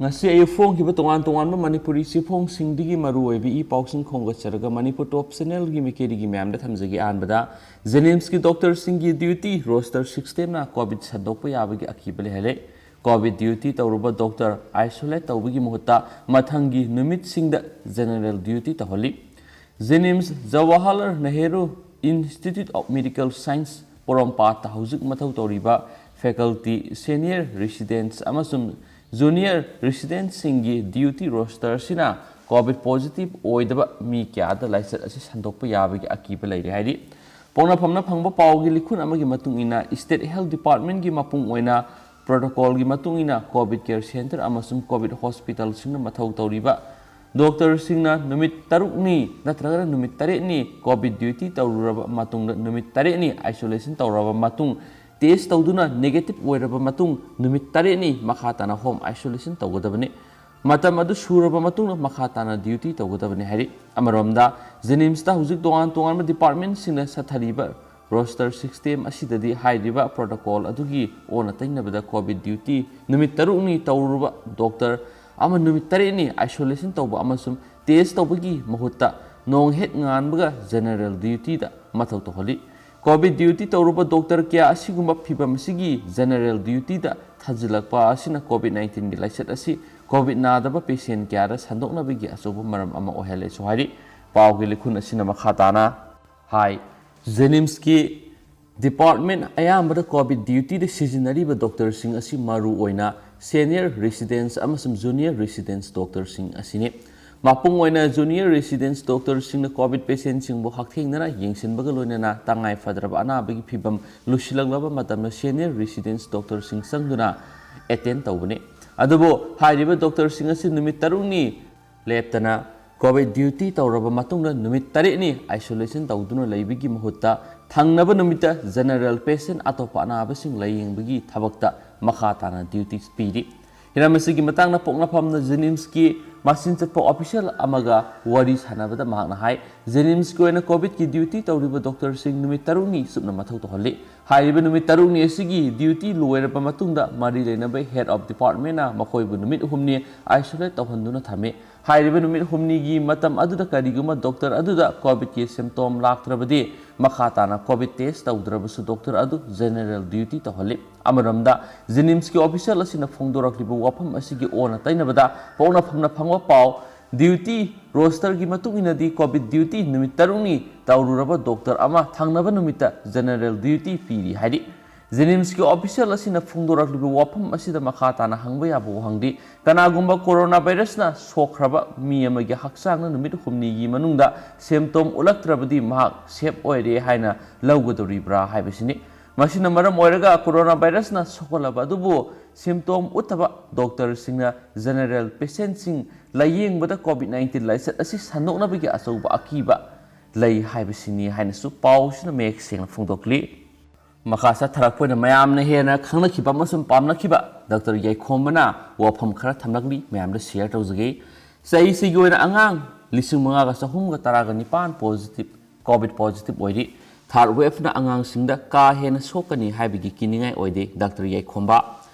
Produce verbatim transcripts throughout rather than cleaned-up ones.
ꯉꯁꯤ ꯑꯌꯨꯛ ꯐꯣꯡꯈꯤꯕ ꯇꯣꯉꯥꯟ ꯇꯣꯉꯥꯟꯕ ꯃꯅꯤꯄꯨꯔꯤ ꯆꯦꯐꯣꯡꯁꯤꯡꯗꯒꯤ ꯃꯔꯨꯑꯣꯏꯕ ꯏ ꯄꯥꯎꯁꯤꯡ ꯈꯣꯝꯒꯠꯆꯔꯒ ꯃꯅꯤꯄꯨꯔ ꯇꯣꯞ ꯆꯦꯅꯦꯜꯒꯤ ꯃꯥꯏꯀꯩꯗꯒꯤ ꯃꯌꯥꯝꯗ ꯊꯝꯖꯒꯦ꯫ ꯑꯍꯥꯟꯕꯗ, ꯖꯦꯅꯤꯝꯁꯀꯤ ꯗꯣꯛꯇꯔꯁꯤꯡꯒꯤ ꯗ꯭ꯌꯨꯇꯤ ꯔꯣꯁꯇꯔ ꯁꯤꯁꯇꯦꯝꯅ ꯀꯣꯚꯤꯗ ꯁꯟꯗꯣꯛꯄ ꯌꯥꯕꯒꯤ ꯑꯀꯤꯕ ꯂꯩꯍꯜꯂꯦ꯫ ꯀꯣꯚꯤꯗ ꯗ꯭ꯌꯨꯇꯤ ꯇꯧꯔꯨꯕ ꯗꯣꯛꯇꯔ ꯑꯥꯏꯁꯣꯂꯦꯠ ꯇꯧꯕꯒꯤ ꯃꯍꯨꯠꯇ ꯃꯊꯪꯒꯤ ꯅꯨꯃꯤꯠꯁꯤꯡꯗ ꯖꯦꯅꯔꯦꯜ ꯗ꯭ꯌꯨꯇꯤ ꯇꯧꯍꯜꯂꯤ꯫ JNIMS Jawaharlal Nehru institute of medical science ꯄꯣꯔꯣꯝꯄꯥꯠꯇ ꯍꯧꯖꯤꯛ ꯃꯊꯧ ꯇꯧꯔꯤꯕ ꯐꯦꯀꯜꯇꯤ, ꯁꯦꯅꯤꯌꯔ ꯔꯦꯁꯤꯗꯦꯟꯠꯁ ꯑꯃꯁꯨꯡ ꯖꯨꯅꯤꯌꯔ ꯔꯦꯁꯤꯗꯦꯟꯠꯁꯤꯡꯒꯤ ꯗ꯭ꯌꯨꯇꯤ ꯔꯣꯁꯇꯔ ꯑꯁꯤꯅ ꯀꯣꯚꯤꯗ ꯄꯣꯖꯤꯇꯤꯚ ꯑꯣꯏꯗꯕ ꯃꯤ ꯀꯌꯥꯗ ꯂꯥꯏꯆꯠ ꯑꯁꯤ ꯁꯟꯗꯣꯛꯄ ꯌꯥꯕꯒꯤ ꯑꯀꯤꯕ ꯂꯩꯔꯦ ꯍꯥꯏꯔꯤ꯫ ꯄꯣꯛꯅꯐꯝꯅ ꯐꯪꯕ ꯄꯥꯎꯒꯤ ꯂꯤꯈꯨꯟ ꯑꯃꯒꯤ ꯃꯇꯨꯡ ꯏꯟꯅ, ꯁ꯭ꯇꯦꯠ ꯍꯦꯜꯊ ꯗꯤꯄꯥꯔꯠꯃꯦꯟꯠꯀꯤ ꯃꯄꯨꯡ ꯑꯣꯏꯅ ꯄ꯭ꯔꯣꯇꯣꯀꯣꯜꯒꯤ ꯃꯇꯨꯡ ꯏꯟꯅ ꯀꯣꯚꯤꯗ ꯀꯦꯌꯔ ꯁꯦꯟꯇꯔ ꯑꯃꯁꯨꯡ ꯀꯣꯚꯤꯗ ꯍꯣꯁꯄꯤꯇꯥꯜꯁꯤꯡꯗ ꯃꯊꯧ ꯇꯧꯔꯤꯕ ꯗꯣꯛꯇꯔꯁꯤꯡꯅ ꯅꯨꯃꯤꯠ ꯇꯔꯨꯛꯅꯤ ꯅꯠꯇ꯭ꯔꯒꯅ ꯅꯨꯃꯤꯠ ꯇꯔꯦꯠꯅꯤ ꯀꯣꯚꯤꯗ ꯗ꯭ꯌꯨꯇꯤ ꯇꯧꯔꯨꯔꯕ ꯃꯇꯨꯡꯗ, ꯅꯨꯃꯤꯠ ꯇꯔꯦꯠꯅꯤ ꯑꯥꯏꯁꯣꯂꯦꯁꯟ ꯇꯧꯔꯕ ꯃꯇꯨꯡ, ꯇꯦꯁ ꯇꯧꯗꯨꯅ ꯅꯦꯒꯦꯇꯤꯚ ꯑꯣꯏꯔꯕ ꯃꯇꯨꯡ, ꯅꯨꯃꯤꯠ ꯇꯔꯦꯠꯅꯤ ꯃꯈꯥ ꯇꯥꯅ ꯍꯣꯝ ꯑꯥꯏꯁꯣꯂꯦꯁꯟ ꯇꯧꯒꯗꯕꯅꯤ꯫ ꯃꯇꯝ ꯑꯗꯨ ꯁꯨꯔꯕ ꯃꯇꯨꯡꯗ ꯃꯈꯥ ꯇꯥꯅ ꯗ꯭ꯌꯨꯇꯤ ꯇꯧꯒꯗꯕꯅꯤ ꯍꯥꯏꯔꯤ꯫ ꯑꯃꯔꯣꯝꯗ, ꯖꯦꯅꯤꯝꯁꯇ ꯍꯧꯖꯤꯛ ꯇꯣꯉꯥꯟ ꯇꯣꯉꯥꯟꯕ ꯗꯤꯄꯥꯔꯠꯃꯦꯟꯠꯁꯤꯡꯅ ꯆꯠꯊꯔꯤꯕ ꯔꯣꯁꯇꯔ ꯁꯤꯁꯇꯦꯝ ꯑꯁꯤꯗꯗꯤ ꯍꯥꯏꯔꯤꯕ ꯄ꯭ꯔꯣꯇꯣꯀꯣꯜ ꯑꯗꯨꯒꯤ ꯑꯣꯟꯅ ꯇꯩꯅꯕꯗ ꯀꯣꯚꯤꯗ ꯗ꯭ꯌꯨꯇꯤ ꯅꯨꯃꯤꯠ ꯇꯔꯨꯛꯅꯤ ꯇꯧꯔꯨꯕ ꯗꯣꯛꯇꯔ ꯑꯃ ꯅꯨꯃꯤꯠ ꯇꯔꯦꯠꯅꯤ ꯑꯥꯏꯁꯣꯂꯦꯁꯟ ꯇꯧꯕ ꯑꯃꯁꯨꯡ ꯇꯦꯁ ꯇꯧꯕꯒꯤ ꯃꯍꯨꯠꯇ ꯅꯣꯡ ꯍꯦꯛ ꯉꯥꯟꯕꯒ ꯖꯦꯅꯔꯦꯜ ꯗ꯭ꯌꯨꯇꯤꯗ ꯃꯊꯧ ꯇꯧꯍꯜꯂꯤ꯫ ꯀꯣꯚꯤꯗ ꯗ꯭ꯌꯨꯇꯤ ꯇꯧꯔꯨꯕ ꯗꯣꯛꯇꯔ ꯀꯌꯥ ꯑꯁꯤꯒꯨꯝꯕ ꯐꯤꯚꯝ ꯑꯁꯤꯒꯤ ꯖꯦꯅꯔꯦꯜ ꯗ꯭ꯌꯨꯇꯤꯗ ꯊꯥꯖꯤꯜꯂꯛꯄ ꯑꯁꯤꯅ ꯀꯣꯚꯤꯗ ꯅꯥꯏꯟꯇꯤꯟꯒꯤ ꯂꯥꯏꯆꯠ ꯑꯁꯤ ꯀꯣꯚꯤꯗ ꯅꯥꯗꯕ ꯄꯦꯁꯦꯟ ꯀꯌꯥꯗ ꯁꯟꯗꯣꯛꯅꯕꯒꯤ ꯑꯆꯧꯕ ꯃꯔꯝ ꯑꯃ ꯑꯣꯏꯍꯜꯂꯦꯁꯨ ꯍꯥꯏꯔꯤ꯫ ꯄꯥꯎꯒꯤ ꯂꯤꯈꯨꯟ ꯑꯁꯤꯅ ꯃꯈꯥ ꯇꯥꯅ ꯍꯥꯏ, ꯖꯦꯅꯤꯝꯁꯀꯤ ꯗꯤꯄꯥꯔꯠꯃꯦꯟꯠ ꯑꯌꯥꯝꯕꯗ ꯀꯣꯚꯤꯗ ꯗ꯭ꯌꯨꯇꯤꯗ ꯁꯤꯖꯤꯟꯅꯔꯤꯕ ꯗꯣꯛꯇꯔꯁꯤꯡ ꯑꯁꯤ ꯃꯔꯨ ꯑꯣꯏꯅ ꯁꯦꯅꯤꯌꯔ ꯔꯦꯁꯤꯗꯦꯟꯠꯁ ꯑꯃꯁꯨꯡ ꯖꯨꯅꯤꯌꯔ ꯔꯦꯁꯤꯗꯦꯟꯠꯁ ꯗꯣꯛꯇꯔꯁꯤꯡ ꯑꯁꯤꯅꯤ꯫ ꯃꯄꯨꯡ ꯑꯣꯏꯅ ꯖꯨꯅꯤꯌꯔ ꯔꯦꯁꯤꯗꯦꯟꯠꯁ ꯗꯣꯛꯇꯔꯁꯤꯡꯅ ꯀꯣꯚꯤꯗ ꯄꯦꯁꯦꯟꯠꯁꯤꯡꯕꯨ ꯍꯛꯊꯦꯡꯅꯅ ꯌꯦꯡꯁꯤꯟꯕꯒ ꯂꯣꯏꯅꯅ ꯇꯉꯥꯏ ꯐꯗ꯭ꯔꯕ ꯑꯅꯥꯕꯒꯤ ꯐꯤꯚꯝ ꯂꯨꯁꯤꯜꯂꯛꯂꯕ ꯃꯇꯝꯗ ꯁꯦꯅꯤꯌꯔ ꯔꯦꯁꯤꯗꯦꯟꯠꯁ ꯗꯣꯛꯇꯔꯁꯤꯡ ꯆꯪꯗꯨꯅ ꯑꯦꯇꯦꯟ ꯇꯧꯕꯅꯤ꯫ ꯑꯗꯨꯕꯨ ꯍꯥꯏꯔꯤꯕ ꯗꯣꯛꯇꯔꯁꯤꯡ ꯑꯁꯤ ꯅꯨꯃꯤꯠ ꯇꯔꯨꯛꯅꯤ ꯂꯦꯞꯇꯅ ꯀꯣꯚꯤꯗ ꯗ꯭ꯌꯨꯇꯤ ꯇꯧꯔꯕ ꯃꯇꯨꯡꯗ ꯅꯨꯃꯤꯠ ꯇꯔꯦꯠꯅꯤ ꯑꯥꯏꯁꯣꯂꯦꯁꯟ ꯇꯧꯗꯨꯅ ꯂꯩꯕꯒꯤ ꯃꯍꯨꯠꯇ ꯊꯪꯅꯕ ꯅꯨꯃꯤꯠꯇ ꯖꯦꯅꯔꯦꯜ ꯄꯦꯁꯦꯟꯠ ꯑꯇꯣꯞꯄ ꯑꯅꯥꯕꯁꯤꯡ ꯂꯥꯌꯦꯡꯕꯒꯤ ꯊꯕꯛꯇ ꯃꯈꯥ ꯇꯥꯅ ꯗ꯭ꯌꯨꯇꯤ ꯄꯤꯔꯤ꯫ ꯍꯤꯔꯝ ꯑꯁꯤꯒꯤ ꯃꯇꯥꯡꯗ ꯄꯣꯛꯅꯐꯝꯅ JNIMSꯀꯤ ꯃꯆꯤꯟ ꯆꯠꯄ official ꯑꯃꯒ ꯋꯥꯔꯤ ꯁꯥꯟꯅꯕꯗ ꯃꯍꯥꯛꯅ ꯍꯥꯏ, JNIMSꯀꯤ ꯑꯣꯏꯅ COVIDꯀꯤ duty ꯇꯧꯔꯤꯕ doctorꯁꯤꯡ ꯅꯨꯃꯤꯠ ꯇꯔꯨꯛꯅꯤ ꯆꯨꯞꯅ ꯃꯊꯧ ꯇꯧꯍꯜꯂꯤ꯫ ꯍꯥꯏꯔꯤꯕ ꯅꯨꯃꯤꯠ ꯇꯔꯨꯛꯅꯤ ꯑꯁꯤꯒꯤ duty ꯂꯣꯏꯔꯕ ꯃꯇꯨꯡꯗ ꯃꯔꯤ ꯂꯩꯅꯕ head of departmentꯅ ꯃꯈꯣꯏꯕꯨ ꯅꯨꯃꯤꯠ ꯍꯨꯝꯅꯤ isolate ꯇꯧꯍꯟꯗꯨꯅ ꯊꯝꯃꯤ꯫ ꯍꯥꯏꯔꯤꯕ ꯅꯨꯃꯤꯠ ꯍꯨꯝꯅꯤꯒꯤ ꯃꯇꯝ ꯑꯗꯨꯗ ꯀꯔꯤꯒꯨꯝꯕ doctor ꯑꯗꯨꯗ COVIDꯀꯤ symptom ꯂꯥꯛꯇ꯭ꯔꯕꯗꯤ, ꯃꯈꯥ ꯇꯥꯅ COVID test ꯇꯧꯗ꯭ꯔꯕꯁꯨ doctor ꯑꯗꯨ general duty ꯇꯧꯍꯜꯂꯤ꯫ ꯑꯃꯔꯣꯝꯗ, JNIMSꯀꯤ official ꯑꯁꯤꯅ ꯐꯣꯡꯗꯣꯔꯛꯂꯤꯕ ꯋꯥꯐꯝ ꯑꯁꯤꯒꯤ ꯑꯣꯟꯅ ꯇꯩꯅꯕꯗ ꯄꯣꯛꯅꯐꯝꯅ ꯐꯪꯕ ꯄꯥꯎ, duty rosterꯒꯤ ꯃꯇꯨꯡ ꯏꯟꯅꯗꯤ COVID duty ꯅꯨꯃꯤꯠ ꯇꯔꯨꯛꯅꯤ ꯇꯧꯔꯨꯔꯕ doctor ꯑꯃ ꯊꯪꯅꯕ ꯅꯨꯃꯤꯠꯇ general duty ꯄꯤꯔꯤ ꯍꯥꯏꯔꯤ꯫ JNIMSꯀꯤ official ꯑꯁꯤꯅ ꯐꯣꯡꯗꯣꯔꯛꯂꯤꯕ ꯋꯥꯐꯝ ꯑꯁꯤꯗ ꯃꯈꯥ ꯇꯥꯅ ꯍꯪꯕ ꯌꯥꯕ ꯋꯥꯍꯪꯗꯤ, ꯀꯅꯥꯒꯨꯝꯕ coronavirusꯅ ꯁꯣꯛꯈ꯭ꯔꯕ ꯃꯤ ꯑꯃꯒꯤ ꯍꯛꯆꯥꯡꯅ ꯅꯨꯃꯤꯠ ꯍꯨꯝꯅꯤꯒꯤ ꯃꯅꯨꯡꯗ symptom ꯎꯠꯂꯛꯇ꯭ꯔꯕꯗꯤ ꯃꯍꯥꯛ safe ꯑꯣꯏꯔꯦ ꯍꯥꯏꯅ ꯂꯧꯒꯗꯧꯔꯤꯕ꯭ꯔꯥ ꯍꯥꯏꯕꯁꯤꯅꯤ꯫ ꯃꯁꯤꯅ ꯃꯔꯝ ꯑꯣꯏꯔꯒ coronavirusꯅ ꯁꯣꯛꯍꯜꯂꯕ ꯑꯗꯨꯕꯨ symptom ꯎꯠꯇꯕ doctorꯁꯤꯡꯅ general patientꯁꯤꯡ ꯂꯥꯌꯦꯡꯕꯗ COVID nineteen ꯂꯥꯏꯆꯠ ꯑꯁꯤ ꯁꯟꯗꯣꯛꯅꯕꯒꯤ ꯑꯆꯧꯕ ꯑꯀꯤꯕ ꯂꯩ ꯍꯥꯏꯕꯁꯤꯅꯤ ꯍꯥꯏꯅꯁꯨ ꯄꯥꯎꯁꯤꯅ ꯃꯌꯦꯛ ꯁꯦꯡꯅ ꯐꯣꯡꯗꯣꯛꯂꯤ꯫ ꯃꯈꯥ ꯆꯠꯊꯔꯛꯄ ꯑꯣꯏꯅ ꯃꯌꯥꯝꯅ ꯍꯦꯟꯅ ꯈꯪꯅꯈꯤꯕ ꯑꯃꯁꯨꯡ ꯄꯥꯝꯅꯈꯤꯕ doctor ꯌꯥꯏꯈꯣꯝꯕꯅ ꯋꯥꯐꯝ ꯈꯔ ꯊꯝꯂꯛꯂꯤ, ꯃꯌꯥꯝꯗ share ꯇꯧꯖꯒꯦ꯫ ꯆꯍꯤꯁꯤꯒꯤ ꯑꯣꯏꯅ ꯑꯉꯥꯡ ꯂꯤꯁꯤꯡ ꯃꯉꯥꯒ ꯆꯍꯨꯝꯒ ꯇꯔꯥꯒ ꯅꯤꯄꯥꯟ positive, COVID positive ꯑꯣꯏꯔꯤ꯫ Third waveꯅ ꯑꯉꯥꯡꯁꯤꯡꯗ ꯀꯥ ꯍꯦꯟꯅ ꯁꯣꯛꯀꯅꯤ ꯍꯥꯏꯕꯒꯤ ꯀꯤꯅꯤꯡꯉꯥꯏ ꯑꯣꯏꯗꯦ, doctor ꯌꯥꯏꯈꯣꯝꯕ꯫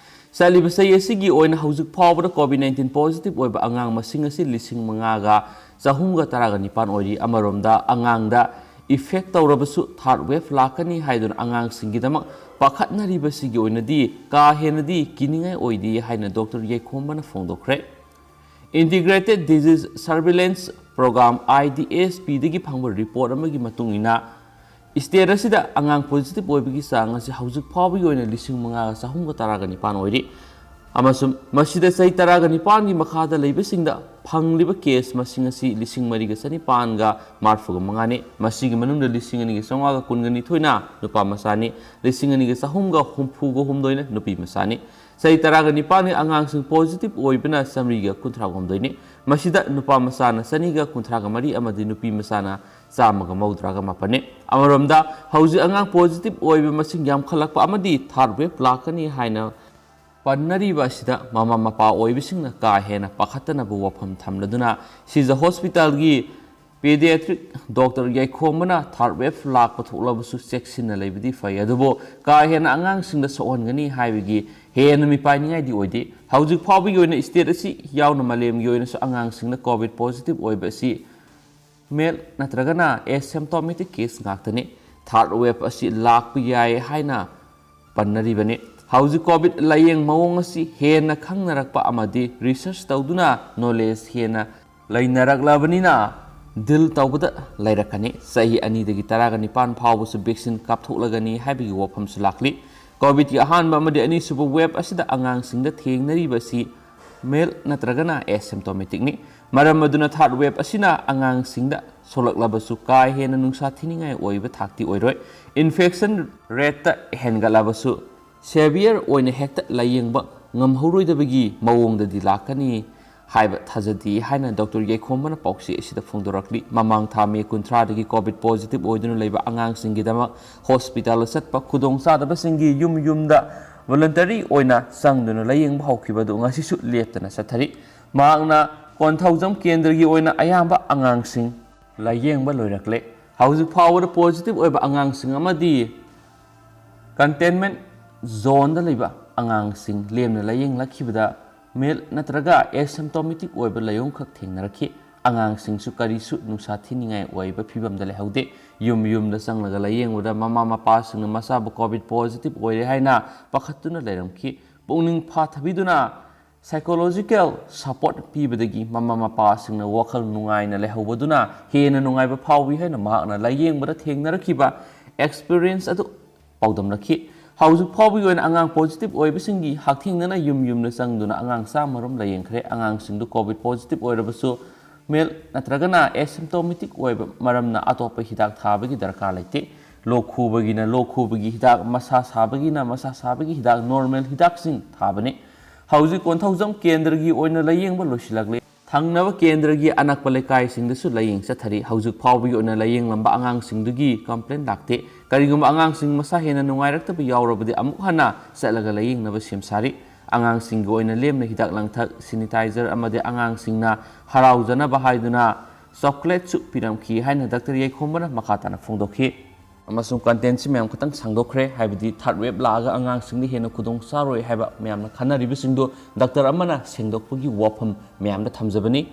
ꯆꯠꯂꯤꯕ ꯆꯍꯤ ꯑꯁꯤꯒꯤ ꯑꯣꯏꯅ ꯍꯧꯖꯤꯛ ꯐꯥꯎꯕꯗ COVID nineteen positive ꯑꯣꯏꯕ ꯑꯉꯥꯡ ꯃꯁꯤꯡ ꯑꯁꯤ ꯂꯤꯁꯤꯡ ꯃꯉꯥꯒ ꯆꯍꯨꯝꯒ ꯇꯔꯥꯒ ꯅꯤꯄꯥꯟ ꯑꯣꯏꯔꯤ꯫ ꯑꯃꯔꯣꯝꯗ, ꯑꯉꯥꯡꯗ effect ꯇꯧꯔꯕꯁꯨ third wave ꯂꯥꯛꯀꯅꯤ ꯍꯥꯏꯗꯨꯅ ꯑꯉꯥꯡꯁꯤꯡꯒꯤꯗꯃꯛ ꯄꯥꯈꯠꯅꯔꯤꯕꯁꯤꯒꯤ ꯑꯣꯏꯅꯗꯤ ꯀꯥ ꯍꯦꯟꯅꯗꯤ ꯀꯤꯅꯤꯡꯉꯥꯏ ꯑꯣꯏꯗꯦ ꯍꯥꯏꯅ doctor ꯌꯥꯏꯈꯣꯝꯕꯅ ꯐꯣꯡꯗꯣꯛꯈ꯭ꯔꯦ꯫ Integrated Disease Surveillance Program, IDSPꯗꯒꯤ ꯐꯪꯕ report ꯑꯃꯒꯤ ꯃꯇꯨꯡ ꯏꯟꯅ, state ꯑꯁꯤꯗ ꯑꯉꯥꯡ positive ꯑꯣꯏꯕꯒꯤ ꯆꯥꯡ ꯑꯁꯤ ꯍꯧꯖꯤꯛ ꯐꯥꯎꯕꯒꯤ ꯑꯣꯏꯅ ꯂꯤꯁꯤꯡ ꯃꯉꯥꯒ ꯆꯍꯨꯝꯒ ꯇꯔꯥꯒ ꯅꯤꯄꯥꯟ ꯑꯣꯏꯔꯤ꯫ ꯑꯃꯁꯨꯡ ꯃꯁꯤꯗ ꯆꯍꯤ ꯇꯔꯥꯒ ꯅꯤꯄꯥꯟꯒꯤ ꯃꯈꯥꯗ ꯂꯩꯕꯁꯤꯡꯗ ꯐꯪꯂꯤꯕ case ꯃꯁꯤꯡ ꯑꯁꯤ ꯂꯤꯁꯤꯡ ꯃꯔꯤꯒ ꯆꯅꯤꯄꯥꯟꯒ ꯃꯔꯤꯐꯨꯒ ꯃꯉꯥꯅꯤ꯫ ꯃꯁꯤꯒꯤ ꯃꯅꯨꯡꯗ ꯂꯤꯁꯤꯡ ꯑꯅꯤꯒ ꯆꯥꯝꯃꯉꯥꯒ ꯀꯨꯟꯒ ꯅꯤꯊꯣꯏꯅ ꯅꯨꯄꯥ ꯃꯆꯥꯅꯤ, ꯂꯤꯁꯤꯡ ꯑꯅꯤꯒ ꯆꯍꯨꯝꯒ ꯍꯨꯝꯐꯨꯒ ꯍꯨꯝꯗꯣꯏꯅ ꯅꯨꯄꯤ ꯃꯆꯥꯅꯤ꯫ ꯆꯍꯤ ꯇꯔꯥꯒ ꯅꯤꯄꯥꯟꯒꯤ ꯑꯉꯥꯡꯁꯤꯡ positive ꯑꯣꯏꯕꯅ ꯆꯥꯃꯔꯤꯒ ꯀꯨꯟꯊ꯭ꯔꯥ ꯍꯨꯝꯗꯣꯏꯅꯤ꯫ ꯃꯁꯤꯗ ꯅꯨꯄꯥ ꯃꯆꯥꯅ ꯆꯅꯤꯒ ꯀꯨꯟꯊ꯭ꯔꯥꯒ ꯃꯔꯤ ꯑꯃꯗꯤ ꯅꯨꯄꯤ ꯃꯆꯥꯅ ꯆꯥꯝꯃꯒ ꯃꯧꯗ꯭ꯔꯥꯒ ꯃꯥꯄꯟꯅꯤ꯫ ꯑꯃꯔꯣꯝꯗ, ꯍꯧꯖꯤꯛ ꯑꯉꯥꯡ positive ꯑꯣꯏꯕ ꯃꯁꯤꯡ ꯌꯥꯝꯈꯠꯂꯛꯄ ꯑꯃꯗꯤ third wave ꯂꯥꯛꯀꯅꯤ ꯍꯥꯏꯅ ꯄꯟꯅꯔꯤꯕ ꯑꯁꯤꯗ ꯃꯃꯥ ꯃꯄꯥ ꯑꯣꯏꯕꯁꯤꯡꯅ ꯀꯥ ꯍꯦꯟꯅ ꯄꯥꯈꯠꯇꯅꯕ ꯋꯥꯐꯝ ꯊꯝꯂꯗꯨꯅ, ꯁꯤꯖ ꯍꯣꯁꯄꯤꯇꯥꯜꯒꯤ ꯄꯦꯗꯤꯌꯥꯇ꯭ꯔꯤꯛ ꯗꯣꯛꯇꯔ ꯌꯥꯏꯈꯣꯝꯕꯅ ꯊꯥꯔꯠ ꯋꯦꯕ ꯂꯥꯛꯄ ꯊꯣꯛꯂꯕꯁꯨ ꯆꯦꯛꯁꯤꯟꯅ ꯂꯩꯕꯗꯤ ꯐꯩ, ꯑꯗꯨꯕꯨ ꯀꯥ ꯍꯦꯟꯅ ꯑꯉꯥꯡꯁꯤꯡꯗ ꯁꯣꯛꯍꯟꯒꯅꯤ ꯍꯥꯏꯕꯒꯤ ꯍꯦꯟꯅ ꯃꯤꯄꯥꯏꯅꯤꯡꯉꯥꯏꯗꯤ ꯑꯣꯏꯗꯦ꯫ ꯍꯧꯖꯤꯛ ꯐꯥꯎꯕꯒꯤ ꯑꯣꯏꯅ ꯁ꯭ꯇꯦꯠ ꯑꯁꯤ ꯌꯥꯎꯅ ꯃꯥꯂꯦꯝꯒꯤ ꯑꯣꯏꯅꯁꯨ ꯑꯉꯥꯡꯁꯤꯡꯗ ꯀꯣꯚꯤꯗ ꯄꯣꯖꯤꯇꯤꯚ ꯑꯣꯏꯕ ꯑꯁꯤ ꯃꯦꯜ ꯅꯠꯇ꯭ꯔꯒꯅ ꯑꯦꯁꯤꯝꯇꯣꯃꯦꯇꯤꯛ ꯀꯦꯁ ꯉꯥꯛꯇꯅꯤ꯫ ꯊꯥꯔꯠ ꯋꯦꯕ ꯑꯁꯤ ꯂꯥꯛꯄ ꯌꯥꯏ ꯍꯥꯏꯅ ꯄꯟꯅꯔꯤꯕꯅꯤ꯫ ꯍꯧꯖꯤꯛ ꯀꯣꯚꯤꯗ ꯂꯥꯌꯦꯡ ꯃꯑꯣꯡ ꯑꯁꯤ ꯍꯦꯟꯅ ꯈꯪꯅꯔꯛꯄ ꯑꯃꯗꯤ ꯔꯤꯁꯔꯆ ꯇꯧꯗꯨꯅ ꯅꯣꯂꯦꯖ ꯍꯦꯟꯅ ꯂꯩꯅꯔꯛꯂꯕꯅꯤꯅ ꯗꯤꯜ ꯇꯧꯕꯗ ꯂꯩꯔꯛꯀꯅꯤ꯫ ꯆꯍꯤ ꯑꯅꯤꯗꯒꯤ ꯇꯔꯥꯒ ꯅꯤꯄꯥꯟ ꯐꯥꯎꯕꯁꯨ ꯚꯦꯛꯁꯤꯟ ꯀꯥꯞꯊꯣꯛꯂꯒꯅꯤ ꯍꯥꯏꯕꯒꯤ ꯋꯥꯐꯝꯁꯨ ꯂꯥꯛꯂꯤ꯫ ꯀꯣꯚꯤꯗꯀꯤ ꯑꯍꯥꯟꯕ ꯑꯃꯗꯤ ꯑꯅꯤꯁꯨꯕ ꯋꯦꯕ ꯑꯁꯤꯗ ꯑꯉꯥꯡꯁꯤꯡꯗ ꯊꯦꯡꯅꯔꯤꯕ ꯑꯁꯤ ꯃꯦꯜ ꯅꯠꯇ꯭ꯔꯒꯅ ꯑꯦꯁꯤꯝꯇꯣꯃꯦꯇꯤꯛꯅꯤ꯫ ꯃꯔꯝ ꯑꯗꯨꯅ ꯊꯥꯔꯠ ꯋꯦꯕ ꯑꯁꯤꯅ ꯑꯉꯥꯡꯁꯤꯡꯗ ꯁꯣꯛꯂꯛꯂꯕꯁꯨ ꯀꯥ ꯍꯦꯟꯅ ꯅꯨꯡꯁꯥ ꯊꯤꯅꯤꯡꯉꯥꯏ ꯑꯣꯏꯕ ꯊꯥꯛꯇꯤ ꯑꯣꯏꯔꯣꯏ꯫ ꯏꯟꯐꯦꯛꯁꯟ ꯔꯦꯠꯇ ꯍꯦꯟꯒꯠꯂꯕꯁꯨ ꯁꯦꯚꯤꯌꯔ ꯑꯣꯏꯅ ꯍꯦꯛꯇ ꯂꯥꯌꯦꯡꯕ ꯉꯝꯍꯧꯔꯣꯏꯗꯕꯒꯤ ꯃꯑꯣꯡꯗꯗꯤ ꯂꯥꯛꯀꯅꯤ ꯍꯥꯏꯕ ꯊꯥꯖꯗꯦ ꯍꯥꯏꯅ ꯗꯣꯛꯇꯔ ꯌꯥꯏꯈꯣꯝꯕꯅ ꯄꯥꯎꯆꯦ ꯑꯁꯤꯗ ꯐꯣꯡꯗꯣꯔꯛꯂꯤ꯫ ꯃꯃꯥꯡ ꯊꯥ ꯃꯦ ꯀꯨꯟꯊ꯭ꯔꯥꯗꯒꯤ ꯀꯣꯚꯤꯗ ꯄꯣꯖꯤꯇꯤꯚ ꯑꯣꯏꯗꯨꯅ ꯂꯩꯕ ꯑꯉꯥꯡꯁꯤꯡꯒꯤꯗꯃꯛ ꯍꯣꯁꯄꯤꯇꯥꯜꯗ ꯆꯠꯄ ꯈꯨꯗꯣꯡꯆꯥꯗꯕꯁꯤꯡꯒꯤ ꯌꯨꯝ ꯌꯨꯝꯗ ꯚꯣꯂꯨꯟꯇꯔꯤ ꯑꯣꯏꯅ ꯆꯪꯗꯨꯅ ꯂꯥꯌꯦꯡꯕ ꯍꯧꯈꯤꯕ ꯑꯗꯨ ꯉꯁꯤꯁꯨ ꯂꯦꯞꯇꯅ ꯆꯠꯊꯔꯤ꯫ ꯃꯍꯥꯛꯅ ꯀꯣꯟꯊꯧꯖꯝ ꯀꯦꯟꯗ꯭ꯔꯒꯤ ꯑꯣꯏꯅ ꯑꯌꯥꯝꯕ ꯑꯉꯥꯡꯁꯤꯡ ꯂꯥꯌꯦꯡꯕ ꯂꯣꯏꯔꯛꯂꯦ꯫ ꯍꯧꯖꯤꯛ ꯐꯥꯎꯕꯗ ꯄꯣꯖꯤꯇꯤꯚ ꯑꯣꯏꯕ ꯑꯉꯥꯡꯁꯤꯡ ꯑꯃꯗꯤ ꯀꯟꯇꯦꯟꯃꯦꯟꯠ ꯖꯣꯟꯗ ꯂꯩꯕ ꯑꯉꯥꯡꯁꯤꯡ ꯂꯦꯝꯅ ꯂꯥꯌꯦꯡꯂꯛꯈꯤꯕꯗ ꯃꯦꯜ ꯅꯠꯇ꯭ꯔꯒ ꯑꯦꯁꯤꯝꯇꯣꯃꯦꯇꯤꯛ ꯑꯣꯏꯕ ꯂꯥꯏꯑꯣꯡꯈꯛ ꯊꯦꯡꯅꯔꯛꯈꯤ꯫ ꯑꯉꯥꯡꯁꯤꯡꯁꯨ ꯀꯔꯤꯁꯨ ꯅꯨꯡꯁꯥ ꯊꯤꯅꯤꯡꯉꯥꯏ ꯑꯣꯏꯕ ꯐꯤꯕꯝꯗ ꯂꯩꯍꯧꯗꯦ꯫ ꯌꯨꯝ ꯌꯨꯝꯗ ꯆꯪꯂꯒ ꯂꯥꯌꯦꯡꯕꯗ ꯃꯃꯥ ꯃꯄꯥꯁꯤꯡꯅ ꯃꯆꯥꯕꯨ ꯀꯣꯚꯤꯗ ꯄꯣꯖꯤꯇꯤꯚ ꯑꯣꯏꯔꯦ ꯍꯥꯏꯅ ꯄꯥꯈꯠꯇꯨꯅ ꯂꯩꯔꯝꯈꯤ꯫ ꯄꯨꯛꯅꯤꯡ ꯐꯥꯊꯕꯤꯗꯨꯅ ꯁꯥꯏꯀꯣꯂꯣꯖꯤꯀꯦꯜ ꯁꯄꯣꯔꯠ ꯄꯤꯕꯗꯒꯤ ꯃꯃꯥ ꯃꯄꯥꯁꯤꯡꯅ ꯋꯥꯈꯜ ꯅꯨꯡꯉꯥꯏꯅ ꯂꯩꯍꯧꯕꯗꯨꯅ ꯍꯦꯟꯅ ꯅꯨꯡꯉꯥꯏꯕ ꯐꯥꯎꯏ ꯍꯥꯏꯅ ꯃꯍꯥꯛꯅ ꯂꯥꯌꯦꯡꯕꯗ ꯊꯦꯡꯅꯔꯛꯈꯤꯕ ꯑꯦꯛꯁꯄꯤꯔꯤꯌꯦꯟꯁ ꯑꯗꯨ ꯄꯥꯎꯗꯝꯂꯛꯈꯤ꯫ ꯍꯧꯖꯤꯛ ꯐꯥꯎꯕꯒꯤ ꯑꯣꯏꯅ ꯑꯉꯥꯡ ꯄꯣꯖꯤꯇꯤꯚ ꯑꯣꯏꯕꯁꯤꯡꯒꯤ ꯍꯛꯊꯦꯡꯅꯅ ꯌꯨꯝ ꯌꯨꯝꯗ ꯆꯪꯗꯨꯅ ꯑꯉꯥꯡ ꯆꯥꯝꯃ ꯔꯣꯝ ꯂꯥꯌꯦꯡꯈ꯭ꯔꯦ꯫ ꯑꯉꯥꯡꯁꯤꯡꯗꯨ ꯀꯣꯚꯤꯗ ꯄꯣꯖꯤꯇꯤꯚ ꯑꯣꯏꯔꯕꯁꯨ ꯃꯦꯜ ꯅꯠꯇ꯭ꯔꯒꯅ ꯑꯦꯁꯤꯝꯇꯣꯃꯦꯇꯤꯛ ꯑꯣꯏꯕ ꯃꯔꯝꯅ ꯑꯇꯣꯞꯄ ꯍꯤꯗꯥꯛ ꯊꯥꯕꯒꯤ ꯗꯔꯀꯥꯔ ꯂꯩꯇꯦ꯫ ꯂꯣꯛ ꯈꯨꯕꯒꯤꯅ ꯂꯣꯛ ꯈꯨꯕꯒꯤ ꯍꯤꯗꯥꯛ, ꯃꯁꯥ ꯁꯥꯕꯒꯤꯅ ꯃꯁꯥ ꯁꯥꯕꯒꯤ ꯍꯤꯗꯥꯛ, ꯅꯣꯔꯃꯦꯜ ꯍꯤꯗꯥꯛꯁꯤꯡ ꯊꯥꯕꯅꯤ꯫ ꯍꯧꯖꯤꯛ ꯀꯣꯟꯊꯧꯖꯝ ꯀꯦꯟꯗ꯭ꯔꯒꯤ ꯑꯣꯏꯅ ꯂꯥꯌꯦꯡꯕ ꯂꯣꯏꯁꯤꯜꯂꯛꯂꯦ꯫ ꯊꯪꯅꯕ ꯀꯦꯟꯗ꯭ꯔꯒꯤ ꯑꯅꯛꯄ ꯂꯩꯀꯥꯏꯁꯤꯡꯗꯁꯨ ꯂꯥꯌꯦꯡ ꯆꯠꯊꯔꯤ꯫ ꯍꯧꯖꯤꯛ ꯐꯥꯎꯕꯒꯤ ꯑꯣꯏꯅ ꯂꯥꯌꯦꯡꯂꯝꯕ ꯑꯉꯥꯡꯁꯤꯡꯗꯨꯒꯤ ꯀꯝꯄ꯭ꯂꯦꯟ ꯂꯥꯛꯇꯦ꯫ ꯀꯔꯤꯒꯨꯝꯕ ꯑꯉꯥꯡꯁꯤꯡ ꯃꯁꯥ ꯍꯦꯟꯅ ꯅꯨꯡꯉꯥꯏꯔꯛꯇꯕ ꯌꯥꯎꯔꯕꯗꯤ ꯑꯃꯨꯛ ꯍꯟꯅ ꯆꯠꯂꯒ ꯂꯥꯌꯦꯡꯅꯕ ꯁꯦꯝ ꯁꯥꯔꯤ꯫ ꯑꯉꯥꯡꯁꯤꯡꯒꯤ ꯑꯣꯏꯅ ꯂꯦꯝꯅ ꯍꯤꯗꯥꯛ ꯂꯥꯡꯊꯛ, ꯁꯦꯅꯤꯇꯥꯏꯖꯔ ꯑꯃꯗꯤ ꯑꯉꯥꯡꯁꯤꯡꯅ ꯍꯔꯥꯎꯖꯅꯕ ꯍꯥꯏꯗꯨꯅ ꯆꯣꯀ꯭ꯂꯦꯠꯁꯨ ꯄꯤꯔꯝꯈꯤ ꯍꯥꯏꯅ ꯗꯥꯛꯇꯔ ꯌꯥꯏꯈꯣꯝꯕꯅ ꯃꯈꯥ ꯇꯥꯅ ꯐꯣꯡꯗꯣꯛꯈꯤ꯫ ꯑꯃꯁꯨꯡ ꯀꯟꯇꯦꯟꯁꯤ ꯃꯌꯥꯝ ꯈꯤꯇꯪ ꯁꯥꯡꯗꯣꯛꯈ꯭ꯔꯦ, ꯍꯥꯏꯕꯗꯤ ꯊꯥꯔꯠ ꯋꯦꯕ ꯂꯥꯛꯑꯒ ꯑꯉꯥꯡꯁꯤꯡꯗ ꯍꯦꯟꯅ ꯈꯨꯗꯣꯡ ꯆꯥꯔꯣꯏ ꯍꯥꯏꯕ ꯃꯌꯥꯝꯅ ꯈꯟꯅꯔꯤꯕꯁꯤꯡꯗꯣ ꯗꯥꯛꯇꯔ ꯑꯃꯅ ꯁꯦꯡꯗꯣꯛꯄꯒꯤ ꯋꯥꯐꯝ ꯃꯌꯥꯝꯗ ꯊꯝꯖꯕꯅꯤ꯫